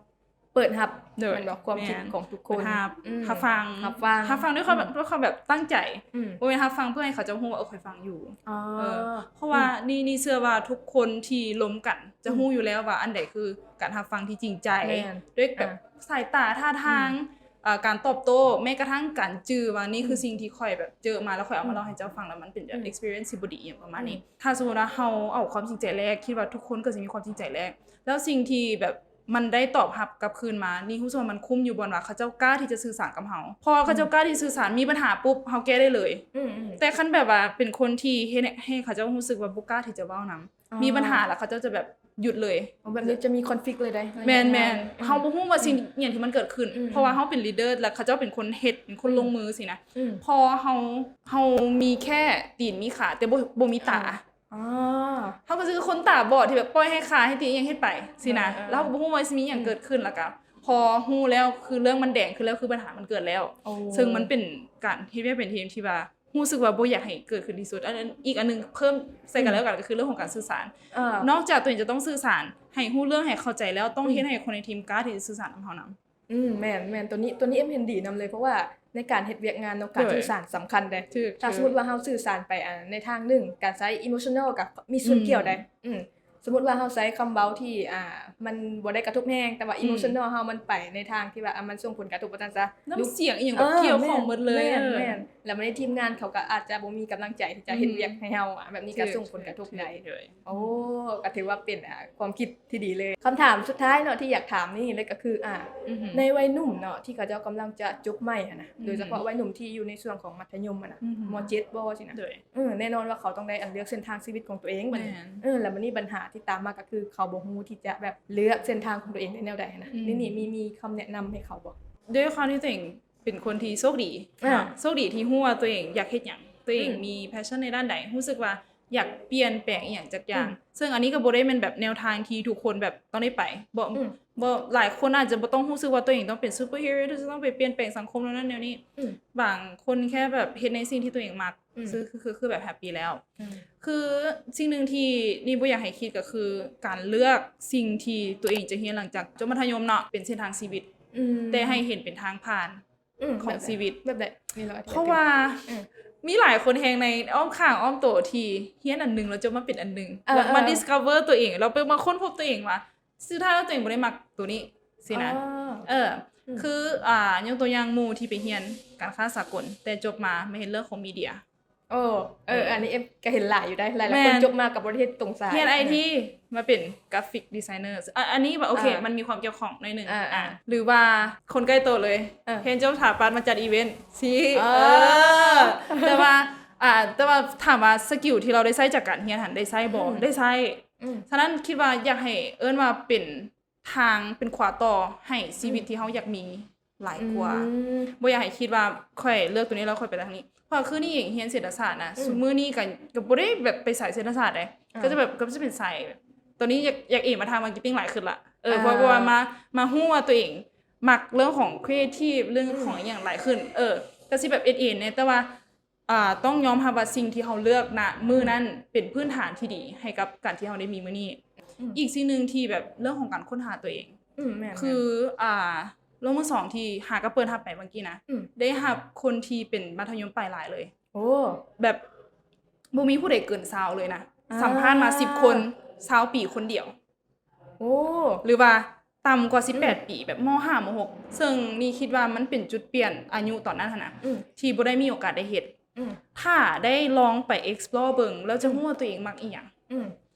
ເປີດຮັບ ໂດຍ ແມ່ນບໍ່ ຄວາມຄິດ ແມ່ນ ຂອງທຸກຄົນ ຮັບ ອືມ ຮັບຟັງ ຮັບຟັງ ຮັບຟັງດ້ວຍຄວາມແບບ ອືມ ດ້ວຍຄວາມແບບຕັ້ງໃຈ ອືມ ບໍ່ແມ່ນຮັບຟັງເພື່ອໃຫ້ເຂົາເຈົ້າຮູ້ວ່າ ເອີ ຂ້ອຍຟັງຢູ່ ອໍ ເອີ ເພາະວ່າ ອືມ ນີ້ ນີ້ເຊື່ອວ່າທຸກຄົນທີ່ລົມກັນຈະ ອືມ ຮູ້ຢູ່ແລ້ວວ່າອັນໃດຄືການຮັບຟັງທີ່ຈິງໃຈ ແມ່ນ ດ້ວຍແບບ ອ່າ ສາຍຕາ ທ່າທາງ ອືມ ເອີ ການຕອບໂຕ້ ແມ້ກະທັ່ງການຈື່ວ່ານີ້ຄື ອືມ ສິ່ງທີ່ຂ້ອຍແບບເຈີມາ ແລ້ວຂ້ອຍເອົາມາເລົ່າໃຫ້ເຈົ້າຟັງ ແລ້ວມັນເປັນແບບ ອືມ experience ທີ່ບໍ່ດີ ອີ່ຫຍັງປະມານນີ້ ອືມ ຖ້າສົມມຸດວ່າເຮົາເອົາຄວາມຈິງໃຈແລກ ຄິດວ່າທຸກຄົນກໍຊິມີຄວາມຈິງໃຈແລກ ແລ້ວສິ່ງທີ່ແບບ ມັນໄດ້ຕອບຮັບກັບຄືນມາ ນີ້ຮູ້ສຶກວ່າມັນຄຸ້ມຢູ່ບ່ອນວ່າເຂົາເຈົ້າກ້າທີ່ຈະສື່ສານກັບເຮົາ ເພາະວ່າເຂົາເຈົ້າ ອືມ ກ້າທີ່ຈະສື່ສານ ມີບັນຫາປຸບ ເຮົາແກ້ໄດ້ເລີຍ ອືມໆ ແຕ່ຄັນແບບວ່າເປັນຄົນທີ່ເຮັດໃຫ້ເຂົາເຈົ້າຮູ້ສຶກວ່າບໍ່ກ້າທີ່ຈະເວົ້ານຳ ອໍ ມີບັນຫາແລ້ວເຂົາເຈົ້າຈະແບບຢຸດເລີຍ ອໍ ແບບນີ້ຈະມີ conflict ເລີຍໄດ໋ ແມ່ນໆ ອືມ ເຮົາບໍ່ຮູ້ວ່າສິ່ງ ອືມ ອີ່ຫຍັງທີ່ມັນເກີດຂຶ້ນ ອືມ ເພາະວ່າເຮົາເປັນ leader ແລ້ວເຂົາເຈົ້າເປັນຄົນເຮັດ ເປັນຄົນ ອືມ ລົງມືຊີ້ນະ ອືມ ພໍເຮົາ ເຮົາມີແຄ່ຕີນມີຂາ ແຕ່ບໍ່ ບໍ່ມີຕາ ອໍ ອໍ ເຮົາກໍຄືຄົນຕາບອດທີ່ແບບປ່ອຍໃຫ້ຂາໃຫ້ຕີນອີ່ຫຍັງເຮັດໄປຊີ້ນະ ເອີໆ ແລ້ວເຮົາກໍບໍ່ຮູ້ວ່າຊິມີຫຍັງ ອືມ ເກີດຂຶ້ນ ແລ້ວກໍພໍຮູ້ແລ້ວຄືເລື່ອງມັນແດງຂຶ້ນແລ້ວ ຄືບັນຫາມັນເກີດແລ້ວ ໂອ້ ເຊິ່ງມັນເປັນການເຮັດວຽກເປັນທີມທີ່ວ່າຮູ້ສຶກວ່າບໍ່ຢາກໃຫ້ເກີດຂຶ້ນທີ່ສຸດ ອັນ ອັນ ອີກອັນໜຶ່ງເພີ່ມໃສ່ກັນ ອືມ ແລ້ວກັນກໍຄືເລື່ອງຂອງການສື່ສານ ເອີ ນອກຈາກຕົວເອງຈະຕ້ອງສື່ສານໃຫ້ຮູ້ເລື່ອງໃຫ້ເຂົ້າໃຈແລ້ວ ຕ້ອງ ອືມ ເຮັດໃຫ້ຄົນໃນທີມກ້າທີ່ຈະສື່ສານນຳເຮົານຳ ອືມ ແມ່ນໆ ຕົວນີ້ ຕົວນີ້ເອັມເຫັນດີນຳເລີຍ ເພາະວ່າໃນການເຮັດວຽກງານເນາະ ໂດຍ ການສື່ສານສຳຄັນເດ້ ຖືກ ຖ້າສົມມຸດວ່າເຮົາສື່ສານໄປ ອ່າ ໃນທາງໜຶ່ງ ການໃຊ້ emotional ກໍມີສ່ວນ ອືມ ກ່ຽວໄດ໋ ອືມ ສົມມຸດວ່າເຮົາໃຊ້ຄຳເວົ້າທີ່ ອ່າ ມັນບໍ່ໄດ້ກະທົບແຮງ ແຕ່ວ່າ ອືມ emotional ເຮົາມັນໄປໃນທາງທີ່ວ່າ ອ່າ ມັນສົ່ງຜົນກະທົບວ່າຊັ້ນຊະ ນ້ຳສຽງອີ່ຫຍັງແບບ ເອີ ກ່ຽວຂ້ອງໝົດເລີຍ ແມ່ນໆ ແລ້ວບັດນີ້ທີມງານເຂົາກໍອາດຈະບໍ່ມີກຳລັງໃຈທີ່ຈະເຮັດ ອືມ ວຽກໃຫ້ເຮົາ ອ່າ ແບບນີ້ກໍ ຖືກ ສົ່ງຜົນກະທົບ ຖືກ ໄດ້ ໂອ້ ກໍຖືວ່າເປັນ ອ່າ ຄວາມຄິດທີ່ດີເລີຍ ຄຳຖາມສຸດທ້າຍເນາະທີ່ຢາກຖາມນີ້ເລີຍກໍຄື ອ່າ ອືຮຶ ໃນໄວໜຸ່ມເນາະ ທີ່ເຂົາເຈົ້າກຳລັງຈະຈົບໃໝ່ຫັ້ນນະ ອືຮຶ ໂດຍສະເພາະໄວໜຸ່ມທີ່ຢູ່ໃນຊ່ວງຂອງມັດທະຍົມຫັ້ນນະ ອືຮຶ ມໍເຈັດບໍ່ຊີ້ນະ ໂດຍ ເອີ ແນ່ນອນວ່າເຂົາຕ້ອງໄດ້ອັນເລືອກເສັ້ນທາງຊີວິດຂອງຕົວເອງບັດນີ້ ແມ່ນ ເອີ ແລ້ວບັດນີ້ບັນຫາທີ່ຕາມມາກໍຄືເຂົາບໍ່ຮູ້ທີ່ຈະແບບເລືອກເສັ້ນທາງຂອງຕົວເອງໄດ້ແນວໃດຫັ້ນນະ ອືມ ນີ້ ນີ້ມີ ມີຄຳແນະນຳໃຫ້ເຂົາບໍ່? ດ້ວຍຄວາມທີ່ຕົວເອງ ເປັນຄົນທີ່ໂຊກດີ ອ່າ ເນາະ ໂຊກດີທີ່ຮູ້ວ່າຕົວເອງຢາກເຮັດຫຍັງ ຕົວເອງ ອືມ ມີ passion ໃນດ້ານໃດ ຮູ້ສຶກວ່າຢາກປ່ຽນແປງອີ່ຫຍັງຈັກຢ່າງ ອືມ ເຊິ່ງອັນນີ້ກໍບໍ່ໄດ້ແມ່ນແບບແນວທາງທີ່ທຸກຄົນແບບຕ້ອງໄດ້ໄປ ບໍ່ ອືມ ບໍ່ ຫຼາຍຄົນອາດຈະບໍ່ຕ້ອງຮູ້ສຶກວ່າຕົວເອງຕ້ອງເປັນ superhero ທີ່ຈະຕ້ອງໄປປ່ຽນແປງສັງຄົມແນວນັ້ນແນວນີ້ ອືມ ບາງຄົນແຄ່ແບບເຮັດໃນສິ່ງທີ່ຕົວເອງມັກ ອືມ ຄື ຄື ຄື ຄືແບບ happy ແລ້ວ ອືມ ຄືສິ່ງໜຶ່ງທີ່ນີ້ບໍ່ຢາກໃຫ້ຄິດກໍຄືການເລືອກສິ່ງທີ່ຕົວເອງຈະຮຽນຫຼັງຈາກຈົບມັດທະຍົມເນາະ ເປັນເສັ້ນທາງຊີວິດ ອືມ ແຕ່ໃຫ້ເຫັນເປັນທາງຜ່ານ ອືມ ຂອງຊີວິດ ແບບໃດ ແບບໃດ ເພາະວ່າ ອືມ ມີຫຼາຍຄົນແຮງໃນອ້ອມຂ້າງອ້ອມໂຕທີ່ຮຽນອັນໜຶ່ງແລ້ວຈົບມາເປັນອັນໜຶ່ງ ເອີ ແລ້ວມາ ເອີ discover ຕົວເອງ ແລ້ວໄປ ມາຄົ້ນພົບຕົວເອງວ່າ ສຸດທ້າຍແລ້ວຕົວເອງບໍ່ໄດ້ມັກໂຕນີ້ຊີ້ນະ ອໍ ເອີ ອືມ ຄື ອ່າ ຍົກຕົວຢ່າງໝູ່ທີ່ໄປຮຽນການຄ້າສາກົນ ແຕ່ຈົບມາ ມາເຮັດເລື່ອງຂອງມີເດຍ ໂອ້ ເອີ ເອີ ອັນນີ້ເອັມກໍເຫັນຫຼາຍຢູ່ໄດ໋ ຫຼາຍໆຄົນ ແມ່ນ ຈົບມາກໍບໍ່ໄດ້ເຮັດຕົງສາຍ ຮຽນໄອທີ ອືມ ມາເປັນກຣາຟິກດີໄຊເນີ ອາ ອັນນີ້ແບບໂອເຄ ອາ ມັນມີຄວາມກ່ຽວຂ້ອງໜ້ອຍໜຶ່ງ ອາ ອາ ອາ ຫຼືວ່າຄົນໃກ້ໂຕເລີຍ ເອີ ຮຽນຈົບສະຖາປັດມາຈັດອີເວນຊີ້ ເອີ ເອີ ແຕ່ວ່າ ອາ ແຕ່ວ່າຖາມວ່າສະກິວທີ່ເຮົາໄດ້ໃຊ້ຈາກການຮຽນຫັ້ນໄດ້ໃຊ້ບໍ່? ອືມ ໄດ້ໃຊ້ ອືມ ສະນັ້ນຄິດວ່າຢາກໃຫ້ເອີ້ນວ່າເປັນ ທາງເປັນຂວາຕໍ່ໃຫ້ຊີວິດ ອືມ ທີ່ເຮົາຢາກມີຫຼາຍກວ່າ ອືມ ບໍ່ຢາກໃຫ້ຄິດວ່າຂ້ອຍເລືອກຕົວນີ້ແລ້ວຂ້ອຍໄປທາງນີ້ ເພາະວ່າຄືນີ້ເອງຮຽນເສດຖະສາດນະ ອືມ ຊຸມມື້ນີ້ກໍ ກໍບໍ່ໄດ້ແບບໄປສາຍເສດຖະສາດເດ້ ອ່າ ກໍຈະແບບ ກໍຈະເປັນສາຍ ຕອນນີ້ຢາກ ຢາກເອມາທາງມາເກັດຕິງຫຼາຍຂຶ້ນລະ ເອີ ອ່າ ເພາະ ເພາະວ່າມາ ມາຮູ້ວ່າຕົວເອງມັກເລື່ອງຂອງຄຣີເອທີບ ເລື່ອງຂອງ ອືມ ອີ່ຫຍັງຫຼາຍຂຶ້ນ ເອີ ກໍຊິແບບເອັນເອແດ່ ແຕ່ວ່າ ອ່າ ຕ້ອງຍອມຮັບວ່າສິ່ງທີ່ເຮົາເລືອກນະມື້ນັ້ນ ອືມ ເປັນພື້ນຖານທີ່ດີໃຫ້ກັບການທີ່ເຮົາໄດ້ມີມື້ນີ້ ອືມ ອີກສິ່ງໜຶ່ງທີ່ແບບເລື່ອງຂອງການຄົ້ນຫາຕົວເອງ ອືມ ແມ່ນໆ ຄື ອ່າ ໂລກມືສອງທີ່ຫາກໍເປີດຮັບໄປເມື່ອກີ້ນະ ອືມ ໄດ້ຮັບຄົນທີ່ເປັນມັດທະຍົມປາຍຫຼາຍເລີຍ ໂອ້ ແບບບໍ່ມີຜູ້ໃດເກີນຊາວເລີຍນະ ອ່າ ສຳພາດມາສິບຄົນ ຊາວປີຄົນດຽວ ໂອ້ ຫຼືວ່າຕ່ຳກວ່າສິບແປດ ອືມ ປີ ແບບ ມໍຫ້າ ມໍຫົກ ເຊິ່ງນີ້ຄິດວ່າມັນເປັນຈຸດປ່ຽນອາຍຸຕອນນັ້ນຫັ້ນນະ ອືມ ທີ່ບໍ່ໄດ້ມີໂອກາດໄດ້ເຮັດ ອືມ ຖ້າໄດ້ລອງໄປ explore ເບິ່ງ ແລ້ວຈະ ອືມ ຮູ້ວ່າຕົວເອງມັກອີ່ຫຍັງ ອືມ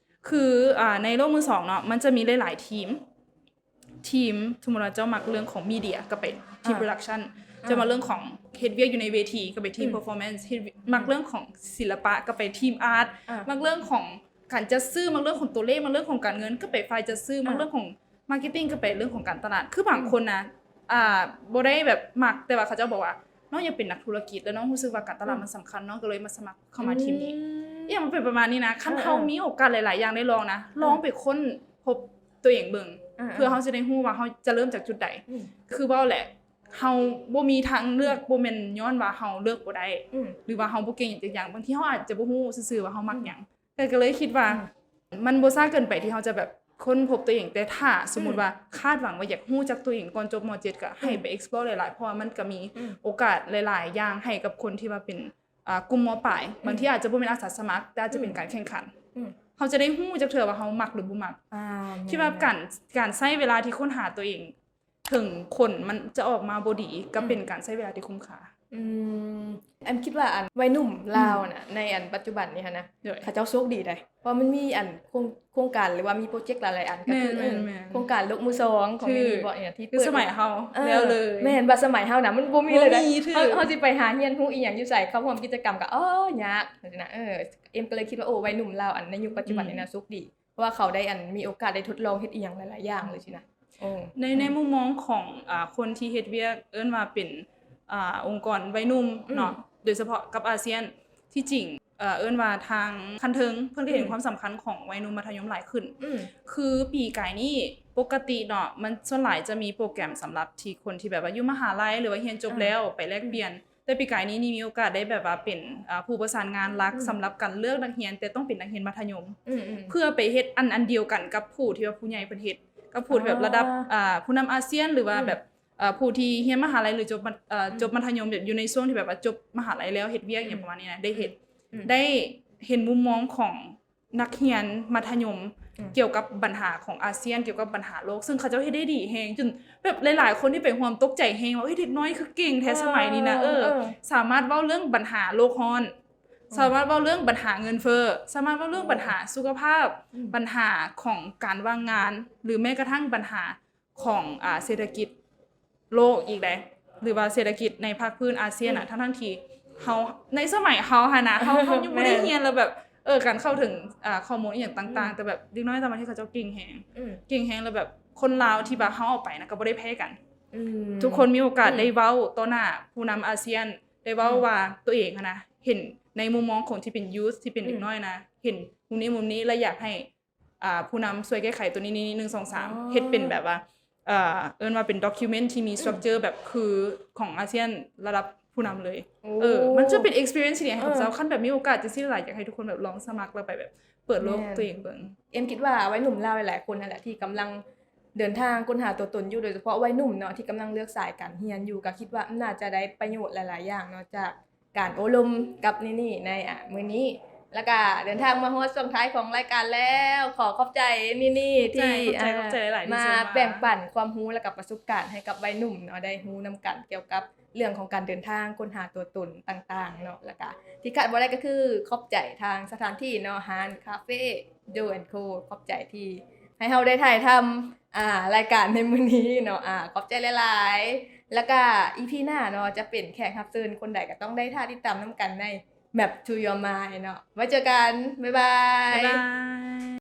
ຄື ອ່າ ໃນໂລກມືສອງເນາະ ມັນຈະມີຫຼາຍໆທີມ ທີມ ສົມມຸດວ່າເຈົ້າມັກເລື່ອງຂອງມີເດຍ ກໍໄປທີມ ອ່າ ໂປຣດັກຊັນ ອ່າ ເຈົ້າມັກເລື່ອງຂອງເຮັດວຽກຢູ່ໃນເວທີ ກໍໄປທີມ ອືມ ເພີຟໍແມນ ເຮັດ ອືມ ມັກເລື່ອງຂອງສິລະປະ ກໍໄປທີມອາດ ອ່າ ມັກເລື່ອງຂອງ ການຈັດຊື້ ມັກເລື່ອງຂອງຕົວເລກ ມັກເລື່ອງຂອງການເງິນ ກໍໄປຝ່າຍຈັດຊື້ ອ່າ ມັກເລື່ອງຂອງມາເກັດຕິງ ກໍໄປເລື່ອງຂອງການຕະຫຼາດ ຄືບາງ ອືມ ຄົນນະ ອ່າ ບໍ່ໄດ້ແບບມັກ ແຕ່ວ່າເຂົາເຈົ້າບອກວ່າ ນ້ອງຢາກເປັນນັກທຸລະກິດ ແລ້ວນ້ອງຮູ້ສຶກວ່າການຕະຫຼາດ ອືມ ມັນສຳຄັນ ນ້ອງກໍເລີຍມາສະໝັກເຂົ້າມາ ອືມ ທີມນີ້ ອີ່ຫຍັງມັນເປັນປະມານນີ້ນະ ຄັນ ເອີ ເຮົາມີໂອກາດຫຼາຍໆຢ່າງໄດ້ລອງນະ ເອີ ລອງໄປຄົ້ນພົບຕົວເອງເບິ່ງ ເອີ ເພື່ອເຮົາຊິໄດ້ຮູ້ວ່າເຮົາຈະເລີ່ມຈາກຈຸດໃດ ອືມ ຄືເວົ້າແຫຼະ ເຮົາບໍ່ມີທາງເລືອກ ອືມ ບໍ່ແມ່ນຍ້ອນວ່າເຮົາເລືອກບໍ່ໄດ້ ອືມ ຫຼືວ່າເຮົາບໍ່ເກັ່ງຫຍັງຈັກຢ່າງ ບາງທີເຮົາອາດຈະບໍ່ຮູ້ຊື່ໆວ່າເຮົາມັກຫຍັງ ອືມ ແຕ່ກໍເລີຍຄິດວ່າ ອືມ ມັນບໍ່ຊ້າເກີນໄປທີ່ເຮົາຈະແບບຄົ້ນພົບຕົວເອງ ແຕ່ຖ້າສົມມຸດ ອືມ ວ່າຄາດຫວັງວ່າຢາກຮູ້ຈັກຕົວເອງກ່ອນຈົບ ມ.ເຈັດ ກໍໃຫ້ ອືມ ໄປ explore ຫຼາຍໆ ເພາະວ່າມັນກໍມີ ອືມ ໂອກາດຫຼາຍໆຢ່າງໃຫ້ກັບຄົນທີ່ວ່າເປັນ ອ່າ ກຸ່ມ ມ.ປາຍ ອືມ ບາງທີອາດຈະບໍ່ແມ່ນອາສາສະໝັກ ແຕ່ອາດຈະເປັນ ອືມ ການແຂ່ງຂັນ ອືມ ເຮົາຈະໄດ້ຮູ້ຈັກເທື່ອວ່າເຮົາມັກ ຫຼື ບໍ່ມັກ ອ່າ ຄິດວ່າ ແມ່ນໆ ການ ການໃຊ້ເວລາທີ່ຄົ້ນຫາຕົວເອງ ເຖິງຜົນມັນຈະອອກມາບໍ່ດີ ກໍເປັນ ອືມ ການໃຊ້ເວລາທີ່ຄຸ້ມຄ່າ ອືມ ແອມຄິດວ່າອັນໄວໜຸ່ມລາວ ອືມ ນະ ໃນອັນປັດຈຸບັນນີ້ຫັ້ນນະ ໂດຍ ເຂົາເຈົ້າໂຊກດີໃດ໋ ເພາະມັນມີອັນໂຄງ ໂຄງການ ຫຼືວ່າມີໂປຣເຈັກຫຼາຍໆອັນ ແມ່ນໆ ກໍຄືອັນໂຄງການໂລກມືສອງຂອງ ຄື ແມ່ນບໍ່ ອັນທີ່ ຄື ເປີດ ສະໄໝເຮົາ ເອີ ແລ້ວເລີຍ ແມ່ນ ບັດສະໄໝເຮົານະ ມັນບໍ່ມີເລີຍ ບໍ່ມີ ເຮົາ ເຮົາຊິໄປຫາຮຽນຮູ້ອີ່ຫຍັງຢູ່ໃສ ເຂົ້າຮ່ວມກິດຈະກຳກໍ ເອີ ຍາກ ຈັ່ງຊີ້ນະ ເອີ ເອັມກໍເລີຍຄິດວ່າ ໂອ້ ໄວໜຸ່ມລາວອັນໃນຍຸກປັດຈຸບັນນີ້ນະ ອືມ ໂຊກດີ ເພາະວ່າເຂົາໄດ້ອັນມີໂອກາດໄດ້ທົດລອງເຮັດອີ່ຫຍັງຫຼາຍໆຢ່າງເລີຍຊີ້ນະ ໂອ້ ໃນ ອືມ ໃນມຸມມອງຂອງ ອ່າ ຄົນທີ່ເຮັດວຽກ ເອີ້ນວ່າເປັນ ອ່າ ອົງກອນໄວໜຸ່ມ ອືມ ເນາະ ໂດຍສະເພາະກັບອາຊຽນ ທີ່ຈິງ ເອີ້ນວ່າທາງຂັ້ນເທິງເພິ່ນກໍເຫັນ ອືມ ຄວາມສຳຄັນຂອງໄວໜຸ່ມມັດທະຍົມຫຼາຍຂຶ້ນ ອືມ ຄືປີກາຍນີ້ ປົກກະຕິເນາະ ມັນສ່ວນຫຼາຍຈະມີໂປຣແກຣມສຳລັບທີ່ຄົນທີ່ແບບວ່າຢູ່ມະຫາໄລ ຫຼືວ່າຮຽນຈົບແລ້ວ ອ່າ ໄປແລກປ່ຽນ ອືມ ແຕ່ປີກາຍນີ້ ນີ້ມີໂອກາດໄດ້ແບບວ່າເປັນ ອ່າ ຜູ້ປະສານງານຫຼັກ ອືມ ສຳລັບການເລືອກນັກຮຽນ ແຕ່ຕ້ອງເປັນນັກຮຽນມັດທະຍົມ ອືມໆ ເພື່ອໄປເຮັດອັນ ອັນດຽວກັນກັບຜູ້ທີ່ວ່າຜູ້ໃຫຍ່ເພິ່ນເຮັດ ກັບຜູ້ທີ່ແບບ ອ່າ ລະດັບ ອ່າ ຜູ້ນຳອາຊຽນ ຫຼືວ່າ ອືມ ແບບ ເອີ ຜູ້ທີ່ຮຽນມະຫາໄລ ຫຼື ຈົບ ເອີ ອືມ ຈົບມັດທະຍົມ ແບບຢູ່ໃນຊ່ວງທີ່ແບບວ່າຈົບມະຫາໄລແລ້ວ ເຮັດວຽກ ອືມ ຫຍັງປະມານນີ້ນະ ໄດ້ເຫັນ ອືມ ໄດ້ເຫັນມຸມມອງຂອງ ນັກຮຽນມັດທະຍົມ ອືມ ກ່ຽວກັບບັນຫາຂອງອາຊຽນ ກ່ຽວກັບບັນຫາໂລກ ເຊິ່ງເຂົາເຈົ້າເຮັດໄດ້ດີແຮງ ຈົນແບບຫຼາຍໆຄົນທີ່ໄປຮ່ວມຕົກໃຈແຮງວ່າ ເອີຍ ເດັກນ້ອຍຄືເກັ່ງແທ້ ເອີ ສະໄໝນີ້ນະ ເອີ ເອີ ສາມາດເວົ້າເລື່ອງບັນຫາໂລກຮ້ອນ ອືມ ສາມາດເວົ້າເລື່ອງບັນຫາເງິນເຟີ້ ສາມາດເວົ້າເລື່ອງ ເອີ ບັນຫາສຸຂະພາບ ອືມ ບັນຫາຂອງການວ່າງງານ ຫຼື ແມ້ກະທັ້ງບັນຫາ ຂອງ ອ່າ ເສດຖະກິດໂລກອີກໃດ ຫຼືວ່າເສດຖະກິດໃນພາກພື້ນອາຊຽນນະ ອືມ ທັງໆທີ່ເຮົາ ໃນສະໄໝເຮົາຫັ້ນນະ ເຮົາ ເຮົາຍັງບໍ່ໄດ້ ແມ່ນ ຮຽນ ແລ້ວແບບ ເອີ ການເຂົ້າເຖິງ ອ່າ ຂໍ້ມູນອີ່ຫຍັງຕ່າງໆ ອືມ ແຕ່ແບບເດັກນ້ອຍຕ່າງປະເທດເຂົາເຈົ້າເກັ່ງແຮງ ອືມ ເກັ່ງແຮງ ແລ້ວແບບຄົນລາວທີ່ວ່າເຮົາເອົາໄປນະ ກໍບໍ່ໄດ້ແພ້ກັນ ອືມ ທຸກຄົນມີໂອກາດ ອືມ ໄດ້ເວົ້າຕໍ່ໜ້າຜູ້ນຳອາຊຽນ ໄດ້ເວົ້າ ອືມ ວ່າຕົວເອງຫັ້ນນະ ເຫັນໃນມຸມມອງຂອງທີ່ເປັນ youth ທີ່ເປັນ ອືມ ເດັກນ້ອຍນະ ເຫັນມຸມນີ້ມຸມນີ້ ແລະ ຢາກໃຫ້ ອ່າ ຜູ້ນຳຊ່ວຍແກ້ໄຂຕົວນີ້ ນີ້ ໜຶ່ງ ສອງ ສາມ ອໍ ເຮັດເປັນແບບວ່າ ເອີ ເອີ້ນວ່າເປັນ document ທີ່ມີ ອືມ structure ແບບຄືຂອງອາຊຽນລະດັບຜູ້ນຳເລີຍ ໂອ້ ເອີ ມັນຈະເປັນ experience ທີ່ດີໃຫ້ ເອີ ເຂົາເຈົ້າ ຄັນແບບມີໂອກາດຈັ່ງຊີ້ຫຼາຍ ຢາກໃຫ້ທຸກຄົນແບບລອງສະໝັກ ແລ້ວໄປແບບເປີດໂລກ ແມ່ນ ຕົວເອງເບິ່ງ ເອັມຄິດວ່າໄວໜຸ່ມລາວຫຼາຍໆຄົນຫັ້ນແຫຼະ ທີ່ກຳລັງເດີນທາງຄົ້ນຫາຕົວຕົນຢູ່ ໂດຍສະເພາະໄວໜຸ່ມເນາະ ທີ່ກຳລັງເລືອກສາຍການຮຽນຢູ່ ກໍຄິດວ່າໜ້າຈະໄດ້ປະໂຫຍດຫຼາຍໆຢ່າງເນາະ ຈາກ ການໂອ້ລົມກັບນີນີໃນ ອາ ມື້ນີ້ ແລ້ວກະເດີນທາງມາຮອດຊ່ວງທ້າຍຂອງລາຍການແລ້ວ ຂໍຂອບໃຈນີນີທີ່ ຂອບໃຈ ຂອບໃຈ ອາ ຂອບໃຈຫຼາຍໆ ມາທີ່ເຊີນມາ ແບ່ງປັນຄວາມຮູ້ ແລ້ວກະປະສົບການໃຫ້ກັບໄວໜຸ່ມເນາະ ໄດ້ຮູ້ນຳກັນກ່ຽວກັບ ເລື່ອງຂອງການເດີນທາງຄົ້ນຫາຕົວຕົນຕ່າງໆເນາະ ແລ້ວກະທີ່ຂາດບໍ່ໄດ້ກໍຄືຂອບໃຈທາງສະຖານທີ່ເນາະ ຮ້ານ Cafe Joe and Co ຂອບໃຈທີ່ໃຫ້ເຮົາໄດ້ຖ່າຍທຳ ອ່າ ລາຍການໃນມື້ນີ້ເນາະ ອ່າ ຂອບໃຈຫຼາຍໆ ແລ້ວກະ ອີ ພີ ໜ້າເນາະ ຈະເປັນແຂກຮັບເຊີນຄົນໃດກໍຕ້ອງໄດ້ຖ້າຕິດຕາມນຳກັນໃນ Map to Your Mind ເນາະ ໄວ້ເຈີກັນ ບາຍບາຍ ບາຍບາຍ.